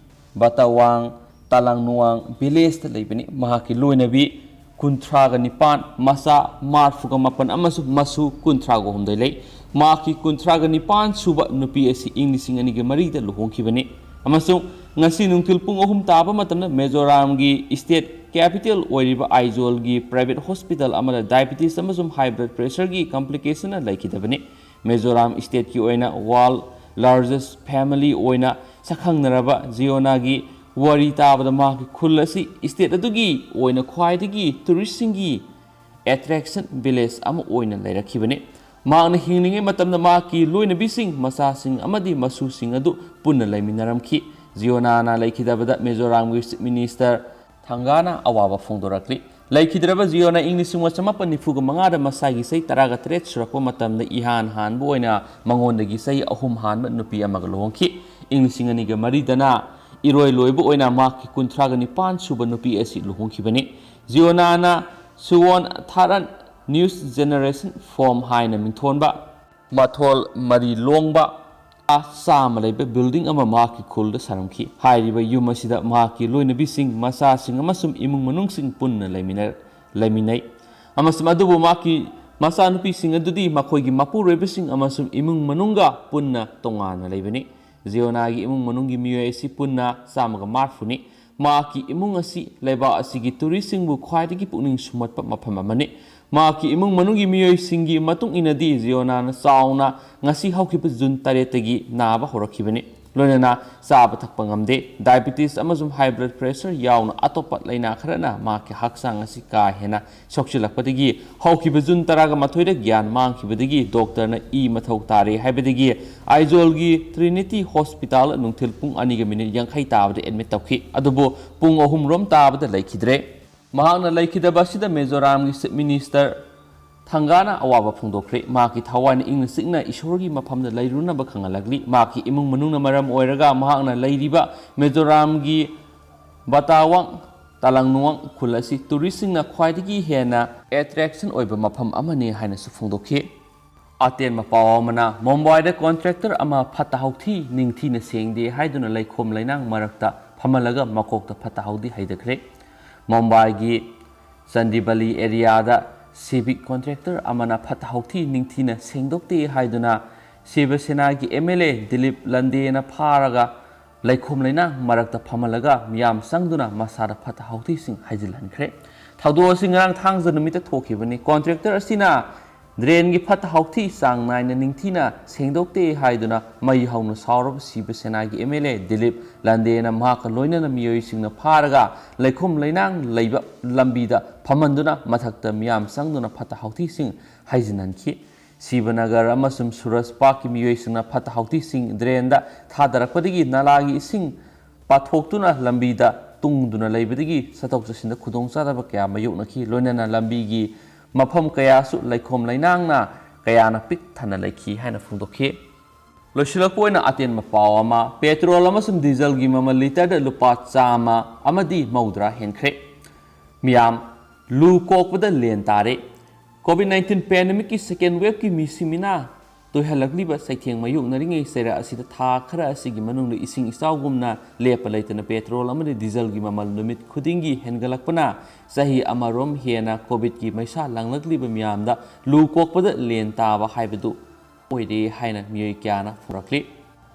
ꯕꯇꯋꯥꯡ ꯇꯥꯂꯥꯡꯅꯨꯋꯥꯡ ꯚꯤꯂꯦꯖꯇ ꯂꯩꯕꯅꯤ꯫ ꯃꯍꯥꯛꯀꯤ ꯂꯣꯏꯅꯕꯤ ꯀꯨꯟꯊ꯭ꯔꯥꯒ ꯅꯤꯄꯥꯟ, ꯃꯆꯥ ꯃꯔꯐꯨꯒ ꯃꯥꯄꯟ ꯑꯃꯁꯨꯡ ꯃꯁꯨ ꯀꯨꯟꯊ꯭ꯔꯥꯒ ꯍꯨꯝꯗꯣꯏ ꯂꯩ꯫ ꯃꯍꯥꯛꯀꯤ ꯀꯨꯟꯊ꯭ꯔꯥꯒ ꯅꯤꯄꯥꯟ ꯁꯨꯕ ꯅꯨꯄꯤ ꯑꯁꯤ ꯏꯪ ꯂꯤꯁꯤꯡ ꯑꯅꯤꯒ ꯃꯔꯤꯗ ꯂꯨꯍꯣꯡꯈꯤꯕꯅꯤ ꯑꯃꯁꯨꯡ ꯉꯁꯤ ꯅꯨꯡꯊꯤꯜ ꯄꯨꯡ ꯑꯍꯨꯝ ꯇꯥꯕ ꯃꯇꯝꯗ ꯃꯤꯖꯣꯔꯥꯝꯒꯤ ꯏꯁꯇꯦꯠ ꯀꯦꯄꯤꯇꯦꯜ ꯑꯣꯏꯔꯤꯕ ꯑꯥꯏꯖꯣꯜꯒꯤ ꯄ꯭ꯔꯥꯏꯚꯦꯠ ꯍꯣꯁꯄꯤꯇꯥꯜ ꯑꯃꯗ ꯗꯥꯏꯕꯤꯇꯤꯁ ꯑꯃꯁꯨꯡ ꯍꯥꯏ ꯕ꯭ꯂꯗ ꯄ꯭ꯔꯦꯁꯔꯒꯤ ꯀꯝꯄ꯭ꯂꯤꯀꯦꯁꯟꯅ ꯂꯩꯈꯤꯗꯕꯅꯤ꯫ ꯃꯤꯖꯣꯔꯥꯝ ꯏꯁꯇꯦꯠꯀꯤ ꯑꯣꯏꯅ ꯋꯥꯔꯜ ꯂꯥꯔꯖꯦꯁ ꯐꯦꯃꯤꯂꯤ ꯑꯣꯏꯅ ꯁꯛꯈꯪꯅꯔꯕ ꯖꯤꯑꯣꯅꯥꯒꯤ ꯋꯥꯔꯤ ꯇꯥꯕꯗ ꯃꯍꯥꯛꯀꯤ ꯈꯨꯜ ꯑꯁꯤ ꯏꯁꯇꯦꯠ ꯑꯗꯨꯒꯤ ꯑꯣꯏꯅ ꯈ꯭ꯋꯥꯏꯗꯒꯤ ꯇꯨꯔꯤꯁꯁꯤꯡꯒꯤ ꯑꯦꯇ꯭ꯔꯦꯛꯁꯟ ꯚꯤꯂꯦꯖ ꯑꯃ ꯑꯣꯏꯅ ꯂꯩꯔꯛꯈꯤꯕꯅꯤ꯫ ꯃꯍꯥꯛꯅ ꯍꯤꯡꯂꯤꯉꯩ ꯃꯇꯝꯗ ꯃꯍꯥꯛꯀꯤ ꯂꯣꯏꯅꯕꯤꯁꯤꯡ, ꯃꯆꯥꯁꯤꯡ ꯑꯃꯗꯤ ꯃꯁꯨꯁꯤꯡ ꯑꯗꯨ ꯄꯨꯟꯅ ꯂꯩꯃꯤꯟꯅꯔꯝꯈꯤ꯫ ꯖꯤꯑꯣꯅꯥꯅ ꯂꯩꯈꯤꯗꯕꯗ ꯃꯤꯖꯣꯔꯥꯝꯒꯤ ꯆꯤꯐ ꯃꯤꯅꯤꯁꯇꯔ ꯊꯪꯒꯥꯅ ꯑꯋꯥꯕ ꯐꯣꯡꯗꯣꯔꯛꯂꯤ꯫ ꯂꯩꯈꯤꯗ꯭ꯔꯕ ꯖꯤꯑꯣꯅ ꯏꯪ ꯂꯤꯁꯤꯡ ꯑꯃ ꯆꯃꯥꯄꯟ ꯅꯤꯐꯨꯒ ꯃꯉꯥꯗ ꯃꯁꯥꯒꯤ ꯆꯍꯤ ꯇꯔꯥꯒ ꯇꯔꯦꯠ ꯁꯨꯔꯛꯄ ꯃꯇꯝꯗ ꯏꯍꯥꯟ ꯍꯥꯟꯕ ꯑꯣꯏꯅ ꯃꯉꯣꯟꯗꯒꯤ ꯆꯍꯤ ꯑꯍꯨꯝ ꯍꯥꯟꯕ ꯅꯨꯄꯤ ꯑꯃꯒ ꯂꯨꯍꯣꯡꯈꯤ꯫ ꯏꯪ ꯂꯤꯁꯤꯡ ꯑꯅꯤꯒ ꯃꯔꯤꯗꯅ ꯏꯔꯣꯏ ꯂꯣꯏꯕ ꯑꯣꯏꯅ ꯃꯍꯥꯛꯀꯤ ꯀꯨꯟꯊ꯭ꯔꯥꯒ ꯅꯤꯄꯥꯟ ꯁꯨꯕ ꯅꯨꯄꯤ ꯑꯁꯤ ꯂꯨꯍꯣꯡꯈꯤꯕꯅꯤ꯫ ꯖꯤꯑꯣꯅꯥꯅ ꯁꯨꯋꯣꯟ ꯊꯥꯔꯠ ꯅ꯭ꯌꯨꯁ ꯖꯦꯅꯦꯔꯦꯁꯟ ꯐꯣꯝ ꯍꯥꯏꯅ ꯃꯤꯡꯊꯣꯟꯕ ꯃꯊꯣꯜ ꯃꯔꯤ ꯂꯣꯡꯕ ꯆꯥꯝꯃ ꯂꯩꯕ ꯕꯤꯜꯗꯤꯡ ꯑꯃ ꯃꯍꯥꯛꯀꯤ ꯈꯨꯜꯗ ꯁꯥꯔꯝꯈꯤ꯫ ꯍꯥꯏꯔꯤꯕ ꯌꯨꯝ ꯑꯁꯤꯗ ꯃꯍꯥꯛꯀꯤ ꯂꯣꯏꯅꯕꯤꯁꯤꯡ, ꯃꯆꯥꯁꯤꯡ ꯑꯃꯁꯨꯡ ꯏꯃꯨꯡ ꯃꯅꯨꯡꯁꯤꯡ ꯄꯨꯟꯅ ꯂꯩꯃꯤꯟꯅ-, ꯂꯩꯃꯤꯟꯅꯩ꯫ ꯑꯃꯁꯨꯡ ꯑꯗꯨꯕꯨ ꯃꯍꯥꯛꯀꯤ ꯃꯆꯥꯅꯨꯄꯤꯁꯤꯡ ꯑꯗꯨꯗꯤ ꯃꯈꯣꯏꯒꯤ ꯃꯄꯨꯔꯣꯏꯕꯁꯤꯡ ꯑꯃꯁꯨꯡ ꯏꯃꯨꯡ ꯃꯅꯨꯡꯒ ꯄꯨꯟꯅ ꯇꯣꯉꯥꯟꯅ ꯂꯩꯕꯅꯤ꯫ ꯖꯤꯑꯣꯅꯥꯒꯤ ꯏꯃꯨꯡ ꯃꯅꯨꯡꯒꯤ ꯃꯤꯑꯣꯏ ꯑꯁꯤ ꯄꯨꯟꯅ ꯆꯥꯝꯃꯒ ꯃꯔꯐꯨꯅꯤ꯫ ꯃꯍꯥꯛꯀꯤ ꯏꯃꯨꯡ ꯑꯁꯤ ꯂꯩꯕꯥꯛ ꯑꯁꯤꯒꯤ ꯇꯨꯔꯤꯁꯁꯤꯡꯕꯨ ꯈ꯭ꯋꯥꯏꯗꯒꯤ ꯄꯨꯛꯅꯤꯡ ꯁꯨꯝꯍꯠꯄ ꯃꯐꯝ ꯑꯃꯅꯤ꯫ ꯃꯍꯥꯛꯀꯤ ꯏꯃꯨꯡ ꯃꯅꯨꯡꯒꯤ ꯃꯤꯑꯣꯏꯁꯤꯡꯒꯤ ꯃꯇꯨꯡ ꯏꯟꯅꯗꯤ, ꯖꯤꯌꯣꯅꯥꯅ ꯆꯥꯎꯅ ꯉꯁꯤ ꯍꯧꯈꯤꯕ ꯖꯨꯟ ꯇꯔꯦꯠꯇꯒꯤ ꯅꯥꯕ ꯍꯧꯔꯛꯈꯤꯕꯅꯤ꯫ ꯂꯣꯏꯅꯅ ꯆꯥꯕ ꯊꯛꯄ ꯉꯝꯗꯦ꯫ ꯗꯥꯏꯕꯤꯇꯤꯁ ꯑꯃꯁꯨꯡ ꯍꯥꯏ ꯕ꯭ꯂꯗ ꯄ꯭ꯔꯦꯁꯔ ꯌꯥꯎꯅ ꯑꯇꯣꯞꯄ ꯂꯥꯏꯅꯥ ꯈꯔꯅ ꯃꯍꯥꯛꯀꯤ ꯍꯛꯆꯥꯡ ꯑꯁꯤ ꯀꯥ ꯍꯦꯟꯅ ꯁꯣꯛꯆꯤꯜꯂꯛꯄꯗꯒꯤ ꯍꯧꯈꯤꯕ ꯖꯨꯟ ꯇꯔꯥꯃꯥꯊꯣꯏꯗ ꯒ꯭ꯌꯥꯟ ꯃꯥꯡꯈꯤꯕꯗꯒꯤ ꯗꯣꯛꯇꯔꯅ ꯏ ꯃꯊꯧ ꯇꯥꯔꯦ ꯍꯥꯏꯕꯗꯒꯤ ꯑꯥꯏꯖꯣꯜꯒꯤ ꯇ꯭ꯔꯤꯅꯤꯇꯤ ꯍꯣꯁꯄꯤꯇꯥꯜ ꯅꯨꯡꯊꯤꯜ ꯄꯨꯡ ꯑꯅꯤꯒ ꯃꯤꯅꯤꯠ ꯌꯥꯡꯈꯩ ꯇꯥꯕꯗ ꯑꯦꯗꯃꯤꯠ ꯇꯧꯈꯤ꯫ ꯑꯗꯨꯕꯨ ꯄꯨꯡ ꯑꯍꯨꯝ ꯔꯣꯝ ꯇꯥꯕꯗ ꯂꯩꯈꯤꯗ꯭ꯔꯦ꯫ ꯃꯍꯥꯛꯅ ꯂꯩꯈꯤꯗꯕ ꯑꯁꯤꯗ ꯃꯤꯖꯣꯔꯥꯝꯒꯤ ꯆꯤꯐ ꯃꯤꯅꯤꯁꯇꯔ ꯊꯪꯒꯥꯅ ꯑꯋꯥꯕ ꯐꯣꯡꯗꯣꯛꯈ꯭ꯔꯦ꯫ ꯃꯍꯥꯛꯀꯤ ꯊꯋꯥꯏꯅ ꯏꯪꯅ ꯆꯤꯛꯅ ꯏꯁꯣꯔꯒꯤ ꯃꯐꯝꯗ ꯂꯩꯔꯨꯅꯕ ꯈꯪꯍꯜꯂꯛꯂꯤ꯫ ꯃꯍꯥꯛꯀꯤ ꯏꯃꯨꯡ ꯃꯅꯨꯡꯅ ꯃꯔꯝ ꯑꯣꯏꯔꯒ ꯃꯍꯥꯛꯅ ꯂꯩꯔꯤꯕ ꯃꯤꯖꯣꯔꯥꯝꯒꯤ ꯕꯇꯥꯋꯥꯡ ꯇꯂꯪꯅꯨꯋꯥꯡ ꯈꯨꯜ ꯑꯁꯤ ꯇꯨꯔꯤꯁꯁꯤꯡꯅ ꯈ꯭ꯋꯥꯏꯗꯒꯤ ꯍꯦꯟꯅ ꯑꯦꯇ꯭ꯔꯦꯛꯁꯟ ꯑꯣꯏꯕ ꯃꯐꯝ ꯑꯃꯅꯤ ꯍꯥꯏꯅꯁꯨ ꯐꯣꯡꯗꯣꯛꯈꯤ꯫ ꯑꯇꯦꯟꯕ ꯄꯥꯎ ꯑꯃꯅ, ꯃꯨꯝꯕꯥꯏꯗ ꯀꯣꯟꯇ꯭ꯔꯦꯛꯇꯔ ꯑꯃ ꯐꯠꯇ ꯍꯥꯎꯊꯤ ꯅꯤꯡꯊꯤꯅ ꯁꯦꯡꯗꯦ ꯍꯥꯏꯗꯨꯅ ꯂꯩꯈꯣꯝ ꯂꯩꯅꯥꯡ ꯃꯔꯛꯇ ꯐꯝꯍꯜꯂꯒ ꯃꯀꯣꯛꯇ ꯐꯠꯇ ꯍꯥꯎꯊꯤ ꯍꯩꯊꯈ꯭ꯔꯦ꯫ ꯃꯨꯝꯕꯥꯏꯒꯤ ꯆꯟꯗꯤꯕꯂꯤ ꯑꯦꯔꯤꯌꯥꯗ ꯁꯤꯚꯤꯛ ꯀꯣꯟꯇ꯭ꯔꯦꯛꯇꯔ ꯑꯃꯅ ꯐꯠꯇ ꯍꯥꯎꯊꯤ ꯅꯤꯡꯊꯤꯅ ꯁꯦꯡꯗꯣꯛꯇꯦ ꯍꯥꯏꯗꯨꯅ ꯁꯤꯕ ꯁꯦꯅꯥꯒꯤ ꯑꯦꯝ ꯑꯦꯜ ꯑꯦ ꯗꯤꯂꯤꯞ ꯂꯟꯗꯦꯅ ꯐꯥꯔꯒ ꯂꯩꯈꯣꯝ ꯂꯩꯅꯥꯡ ꯃꯔꯛꯇ ꯐꯝꯍꯜꯂꯒ ꯃꯤꯌꯥꯝ ꯆꯪꯗꯨꯅ ꯃꯁꯥꯗ ꯐꯠꯇ ꯍꯥꯎꯊꯤꯁꯤꯡ ꯍꯩꯖꯤꯜꯍꯟꯈ꯭ꯔꯦ꯫ ꯊꯧꯗꯣꯛ ꯑꯁꯤ ꯉꯔꯥꯡ ꯊꯥꯡꯖ ꯅꯨꯃꯤꯠꯇ ꯊꯣꯛꯈꯤꯕꯅꯤ꯫ ꯀꯣꯟꯇ꯭ꯔꯦꯛꯇꯔ ꯑꯁꯤꯅ ꯗ꯭ꯔꯦꯟꯒꯤ ꯐꯠꯇ ꯍꯥꯎꯊꯤ ꯆꯥꯡ ꯅꯥꯏꯅ ꯅꯤꯡꯊꯤꯅ ꯁꯦꯡꯗꯣꯛꯇꯦ ꯍꯥꯏꯗꯨꯅ ꯃꯩ ꯍꯧꯅ ꯁꯥꯎꯔꯕ ꯁꯤꯕ ꯁꯦꯅꯥꯒꯤ ꯑꯦꯝ ꯑꯦꯜ ꯑꯦ ꯗꯤꯂꯤꯞ ꯂꯟꯗꯦꯅ ꯃꯍꯥꯛꯀ ꯂꯣꯏꯅꯅ ꯃꯤꯑꯣꯏꯁꯤꯡꯅ ꯐꯥꯔꯒ ꯂꯩꯈꯣꯝ ꯂꯩꯅꯥꯡ ꯂꯩꯕ ꯂꯝꯕꯤꯗ ꯐꯝꯍꯟꯗꯨꯅ ꯃꯊꯛꯇ ꯃꯤꯌꯥꯝ ꯆꯪꯗꯨꯅ ꯐꯠꯇ ꯍꯥꯎꯊꯤꯁꯤꯡ ꯍꯩꯖꯤꯟꯍꯟꯈꯤ꯫ ꯁꯤꯕꯅꯒꯔ ꯑꯃꯁꯨꯡ ꯁꯨꯔꯖ ꯄꯥꯛꯀꯤ ꯃꯤꯑꯣꯏꯁꯤꯡꯅ ꯐꯠꯇ ꯍꯥꯎꯊꯤꯁꯤꯡ ꯗ꯭ꯔꯦꯟꯗ ꯊꯥꯗꯔꯛꯄꯗꯒꯤ ꯅꯂꯥꯒꯤ ꯏꯁꯤꯡ ꯄꯥꯊꯣꯛꯇꯨꯅ ꯂꯝꯕꯤꯗ ꯇꯨꯡꯗꯨꯅ ꯂꯩꯕꯗꯒꯤ ꯆꯠꯊꯣꯛ ꯆꯠꯁꯤꯟꯗ ꯈꯨꯗꯣꯡꯆꯥꯗꯕ ꯀꯌꯥ ꯃꯥꯌꯣꯛꯅꯈꯤ꯫ ꯂꯣꯏꯅꯅ ꯂꯝꯕꯤꯒꯤ ꯃꯐꯝ ꯀꯌꯥꯁꯨ ꯂꯩꯈꯣꯝ ꯂꯩꯅꯥꯡꯅ ꯀꯌꯥꯅ ꯄꯤꯛ ꯊꯟꯅ ꯂꯩꯈꯤ ꯍꯥꯏꯅ ꯐꯣꯡꯗꯣꯛꯈꯤ꯫ ꯂꯣꯏꯁꯤꯜꯂꯛꯄ ꯑꯣꯏꯅ ꯑꯇꯦꯟꯕ ꯄꯥꯎ ꯑꯃ, ꯄꯦꯇ꯭ꯔꯣꯜ ꯑꯃꯁꯨꯡ ꯗꯤꯖꯜꯒꯤ ꯃꯃꯜ ꯂꯤꯇꯔꯗ ꯂꯨꯄꯥ ꯆꯥꯝꯃ ꯑꯃꯗꯤ ꯃꯧꯗ꯭ꯔꯥ ꯍꯦꯟꯈ꯭ꯔꯦ꯫ ꯃꯤꯌꯥꯝ ꯂꯨ ꯀꯣꯛꯄꯗ ꯂꯦꯟ ꯇꯥꯔꯦ꯫ ꯀꯣꯚꯤꯗ ꯅꯥꯏꯟꯇꯤꯟ ꯄꯦꯟꯗꯦꯃꯤꯛꯀꯤ ꯁꯦꯀꯦꯟ ꯋꯦꯕꯀꯤ ꯃꯤꯁꯤ ꯃꯤꯅꯥ ꯇꯣꯏꯍꯜꯂꯛꯂꯤꯕ ꯆꯩꯊꯦꯡ ꯃꯥꯌꯣꯛꯅꯔꯤꯉꯩ ꯆꯩꯔꯛ ꯑꯁꯤꯗ ꯊꯥ ꯈꯔ ꯑꯁꯤꯒꯤ ꯃꯅꯨꯡꯗ ꯏꯁꯤꯡ ꯏꯆꯥꯎꯒꯨꯝꯅ ꯂꯦꯞꯄ ꯂꯩꯇꯅ ꯄꯦꯇ꯭ꯔꯣꯜ ꯑꯃꯗꯤ ꯗꯤꯖꯜꯒꯤ ꯃꯃꯜ ꯅꯨꯃꯤꯠ ꯈꯨꯗꯤꯡꯒꯤ ꯍꯦꯟꯒꯠꯂꯛꯄꯅ ꯆꯍꯤ ꯑꯃꯔꯣꯝ ꯍꯦꯟꯅ ꯀꯣꯚꯤꯗꯀꯤ ꯃꯩꯁꯥ ꯂꯥꯡꯂꯛꯂꯤꯕ ꯃꯤꯌꯥꯝꯗ ꯂꯨ ꯀꯣꯛꯄꯗ ꯂꯦꯟ ꯇꯥꯕ ꯍꯥꯏꯕꯗꯨ ꯑꯣꯏꯔꯦ ꯍꯥꯏꯅ ꯃꯤꯑꯣꯏ ꯀꯌꯥꯅ ꯐꯣꯡꯗꯣꯔꯛꯂꯤ꯫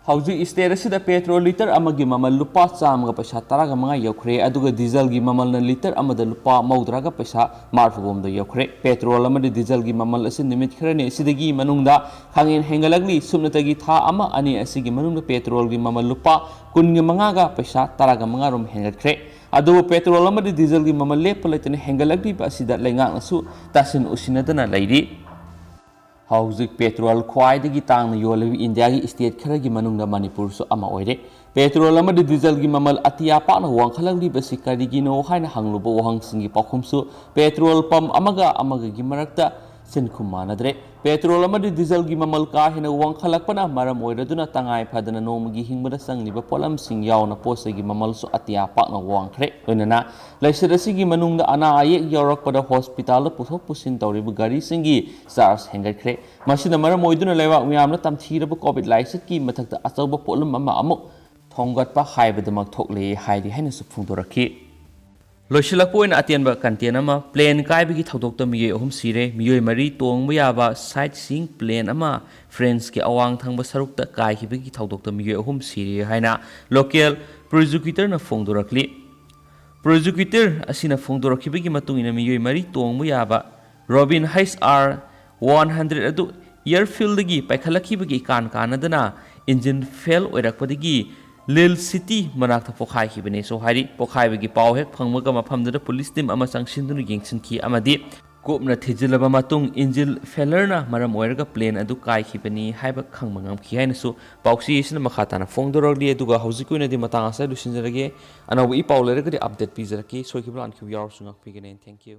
ꯍꯧꯖꯤꯛ state ꯑꯁꯤꯗ petrol litre ꯑꯃꯒꯤ ꯃꯃꯜ ꯂꯨꯄꯥ ꯆꯥꯝꯃꯒ ꯄꯩꯁꯥ ꯇꯔꯥꯒ ꯃꯉꯥ ꯌꯧꯈ꯭ꯔꯦ, ꯑꯗꯨꯒ dieselꯒꯤ ꯃꯃꯜꯅ litre ꯑꯃꯗ ꯂꯨꯄꯥ ꯃꯧꯗ꯭ꯔꯥꯒ ꯄꯩꯁꯥ ꯃꯔꯐꯨ ꯍꯨꯝꯗꯣꯏ ꯌꯧꯈ꯭ꯔꯦ꯫ Petrol ꯑꯃꯗꯤ dieselꯒꯤ ꯃꯃꯜ ꯑꯁꯤ ꯅꯨꯃꯤꯠ ꯈꯔꯅꯤ ꯑꯁꯤꯗꯒꯤ ꯃꯅꯨꯡꯗ ꯈꯪꯍꯦꯟ ꯍꯦꯟꯒꯠꯂꯛꯂꯤ꯫ ꯁꯨꯞꯅꯇꯒꯤ ꯊꯥ ꯑꯃ ꯑꯅꯤ ꯑꯁꯤꯒꯤ ꯃꯅꯨꯡꯗ petrolꯒꯤ ꯃꯃꯜ ꯂꯨꯄꯥ ꯀꯨꯟꯒ ꯃꯉꯥꯒ ꯄꯩꯁꯥ ꯇꯔꯥꯒ ꯃꯉꯥ ꯔꯣꯝ ꯍꯦꯟꯒꯠꯈ꯭ꯔꯦ꯫ ꯑꯗꯨꯕꯨ petrol ꯑꯃꯗꯤ dieselꯒꯤ ꯃꯃꯜ ꯂꯦꯞꯄ ꯂꯩꯇꯅ ꯍꯦꯟꯒꯠꯂꯛꯂꯤꯕ ꯑꯁꯤꯗ ꯂꯩꯉꯥꯛꯅꯁꯨ ꯇꯥꯁꯤꯟ ꯎꯁꯤꯟꯅꯗꯅ ꯂꯩꯔꯤ꯫ ꯍꯧꯖꯤꯛ petrol ꯈ꯭ꯋꯥꯏꯗꯒꯤ ꯇꯥꯡꯅ ꯌꯣꯜꯂꯤꯕ ꯏꯟꯗꯤꯌꯥꯒꯤ state ꯈꯔꯒꯤ ꯃꯅꯨꯡꯗ ꯃꯅꯤꯄꯨꯔꯁꯨ ꯑꯃ ꯑꯣꯏꯔꯦ꯫ Petrol ꯑꯃꯗꯤ dieselꯒꯤ ꯃꯃꯜ ꯑꯇꯤꯌꯥ ꯄꯥꯛꯅ ꯋꯥꯡꯈꯠꯂꯛꯂꯤꯕꯁꯤ ꯀꯔꯤꯒꯤꯅꯣ ꯍꯥꯏꯅ ꯍꯪꯂꯨꯕ ꯋꯥꯍꯪꯁꯤꯡꯒꯤ ꯄꯥꯎꯈꯨꯝꯁꯨ petrol pump ꯑꯃꯒ ꯑꯃꯒꯒꯤ ꯃꯔꯛꯇ ꯁꯤꯟꯈꯨꯝ ꯃꯥꯟꯅꯗ꯭ꯔꯦ꯫ Petrol ꯑꯃꯗꯤ dieselꯒꯤ ꯃꯃꯜ ꯀꯥ ꯍꯦꯟꯅ ꯋꯥꯡꯈꯠꯂꯛꯄꯅ ꯃꯔꯝ ꯑꯣꯏꯔꯗꯨꯅ ꯇꯉꯥꯏ ꯐꯗꯅ ꯅꯣꯡꯃꯒꯤ ꯍꯤꯡꯕꯗ ꯆꯪꯂꯤꯕ ꯄꯣꯠꯂꯝꯁꯤꯡ ꯌꯥꯎꯅ ꯄꯣꯠ ꯆꯩꯒꯤ ꯃꯃꯜꯁꯨ ꯑꯇꯤꯌꯥ ꯄꯥꯛꯅ ꯋꯥꯡꯈ꯭ꯔꯦ꯫ ꯂꯣꯏꯅꯅ ꯂꯥꯏꯆꯠ ꯑꯁꯤꯒꯤ ꯃꯅꯨꯡꯗ ꯑꯅꯥ ꯑꯌꯦꯛ ꯌꯥꯎꯔꯛꯄꯗ hospitalꯗ ꯄꯨꯊꯣꯛ ꯄꯨꯁꯤꯟ ꯇꯧꯔꯤꯕ ꯒꯥꯔꯤꯁꯤꯡꯒꯤ charge ꯍꯦꯟꯒꯠꯈ꯭ꯔꯦ꯫ ꯃꯁꯤꯅ ꯃꯔꯝ ꯑꯣꯏꯗꯨꯅ ꯂꯩꯕꯥꯛ ꯃꯤꯌꯥꯝꯅ ꯇꯝꯊꯤꯔꯕ COVID ꯂꯥꯏꯆꯠꯀꯤ ꯃꯊꯛꯇ ꯑꯆꯧꯕ ꯄꯣꯠꯂꯨꯝ ꯑꯃ ꯑꯃꯨꯛ ꯊꯣꯝꯒꯠꯄ ꯍꯥꯏꯕꯗꯨꯃꯛ ꯊꯣꯛꯂꯦ ꯍꯥꯏꯔꯤ ꯍꯥꯏꯅꯁꯨ ꯐꯣꯡꯗꯣꯔꯛꯈꯤ꯫ ꯂꯣꯏꯁꯤꯜꯂꯛꯄ ꯑꯣꯏꯅ ꯑꯇꯦꯟꯕ content ꯑꯃ: plane ꯀꯥꯏꯕꯒꯤ ꯊꯧꯗꯣꯛꯇ ꯃꯤꯑꯣꯏ ꯑꯍꯨꯝ ꯁꯤꯔꯦ, ꯃꯤꯑꯣꯏ ꯃꯔꯤ ꯇꯣꯡꯕ ꯌꯥꯕ sightseeing plane ꯑꯃ Franceꯀꯤ ꯑꯋꯥꯡ ꯊꯪꯕ ꯁꯔꯨꯛꯇ ꯀꯥꯏꯈꯤꯕꯒꯤ ꯊꯧꯗꯣꯛꯇ ꯃꯤꯑꯣꯏ ꯑꯍꯨꯝ ꯁꯤꯔꯦ ꯍꯥꯏꯅ local prosecutorꯅ ꯐꯣꯡꯗꯣꯔꯛꯂꯤ꯫ Prosecutor ꯑꯁꯤꯅ ꯐꯣꯡꯗꯣꯔꯛꯈꯤꯕꯒꯤ ꯃꯇꯨꯡ ꯏꯟꯅ ꯃꯤꯑꯣꯏ ꯃꯔꯤ ꯇꯣꯡꯕ ꯌꯥꯕ Robin HR one hundred ꯑꯗꯨ airfieldꯗꯒꯤ ꯄꯥꯏꯈꯠꯂꯛꯈꯤꯕꯒꯤ ꯏꯀꯥꯟ ꯀꯥꯟꯅꯗꯅ engine fail ꯑꯣꯏꯔꯛꯄꯗꯒꯤ Lille city ꯃꯅꯥꯛꯇ ꯄꯣꯈꯥꯏꯈꯤꯕꯅꯦꯁꯨ ꯍꯥꯏꯔꯤ꯫ ꯄꯣꯈꯥꯏꯕꯒꯤ ꯄꯥꯎ ꯍꯦꯛ ꯐꯪꯕꯒ ꯃꯐꯝꯗꯨꯗ police team ꯑꯃ ꯆꯪꯁꯤꯟꯗꯨꯅ ꯌꯦꯡꯁꯤꯟꯈꯤ ꯑꯃꯗꯤ ꯀꯨꯞꯅ ꯊꯤꯖꯤꯜꯂꯕ ꯃꯇꯨꯡ engine failureꯅ ꯃꯔꯝ ꯑꯣꯏꯔꯒ plane ꯑꯗꯨ ꯀꯥꯏꯈꯤꯕꯅꯤ ꯍꯥꯏꯕ ꯈꯪꯕ ꯉꯝꯈꯤ ꯍꯥꯏꯅꯁꯨ ꯄꯥꯎꯆꯦ ꯑꯁꯤꯅ ꯃꯈꯥ ꯇꯥꯅ ꯐꯣꯡꯗꯣꯔꯛꯂꯤ꯫ ꯑꯗꯨꯒ ꯍꯧꯖꯤꯛꯀꯤ ꯑꯣꯏꯅꯗꯤ ꯃꯇꯥꯡ ꯑꯁꯤꯗ ꯂꯣꯏꯁꯤꯟꯖꯔꯒꯦ꯫ ꯑꯅꯧꯕ ꯏ ꯄꯥꯎ ꯂꯩꯔꯒꯗꯤ update ꯄꯤꯖꯔꯛꯀꯦ꯫ ꯁꯣꯏꯈꯤꯕ ꯂꯥꯟꯈꯤꯕ ꯌꯥꯎꯔꯁꯨ ꯉꯥꯛꯄꯤꯒꯅꯤ꯫ Thank you꯫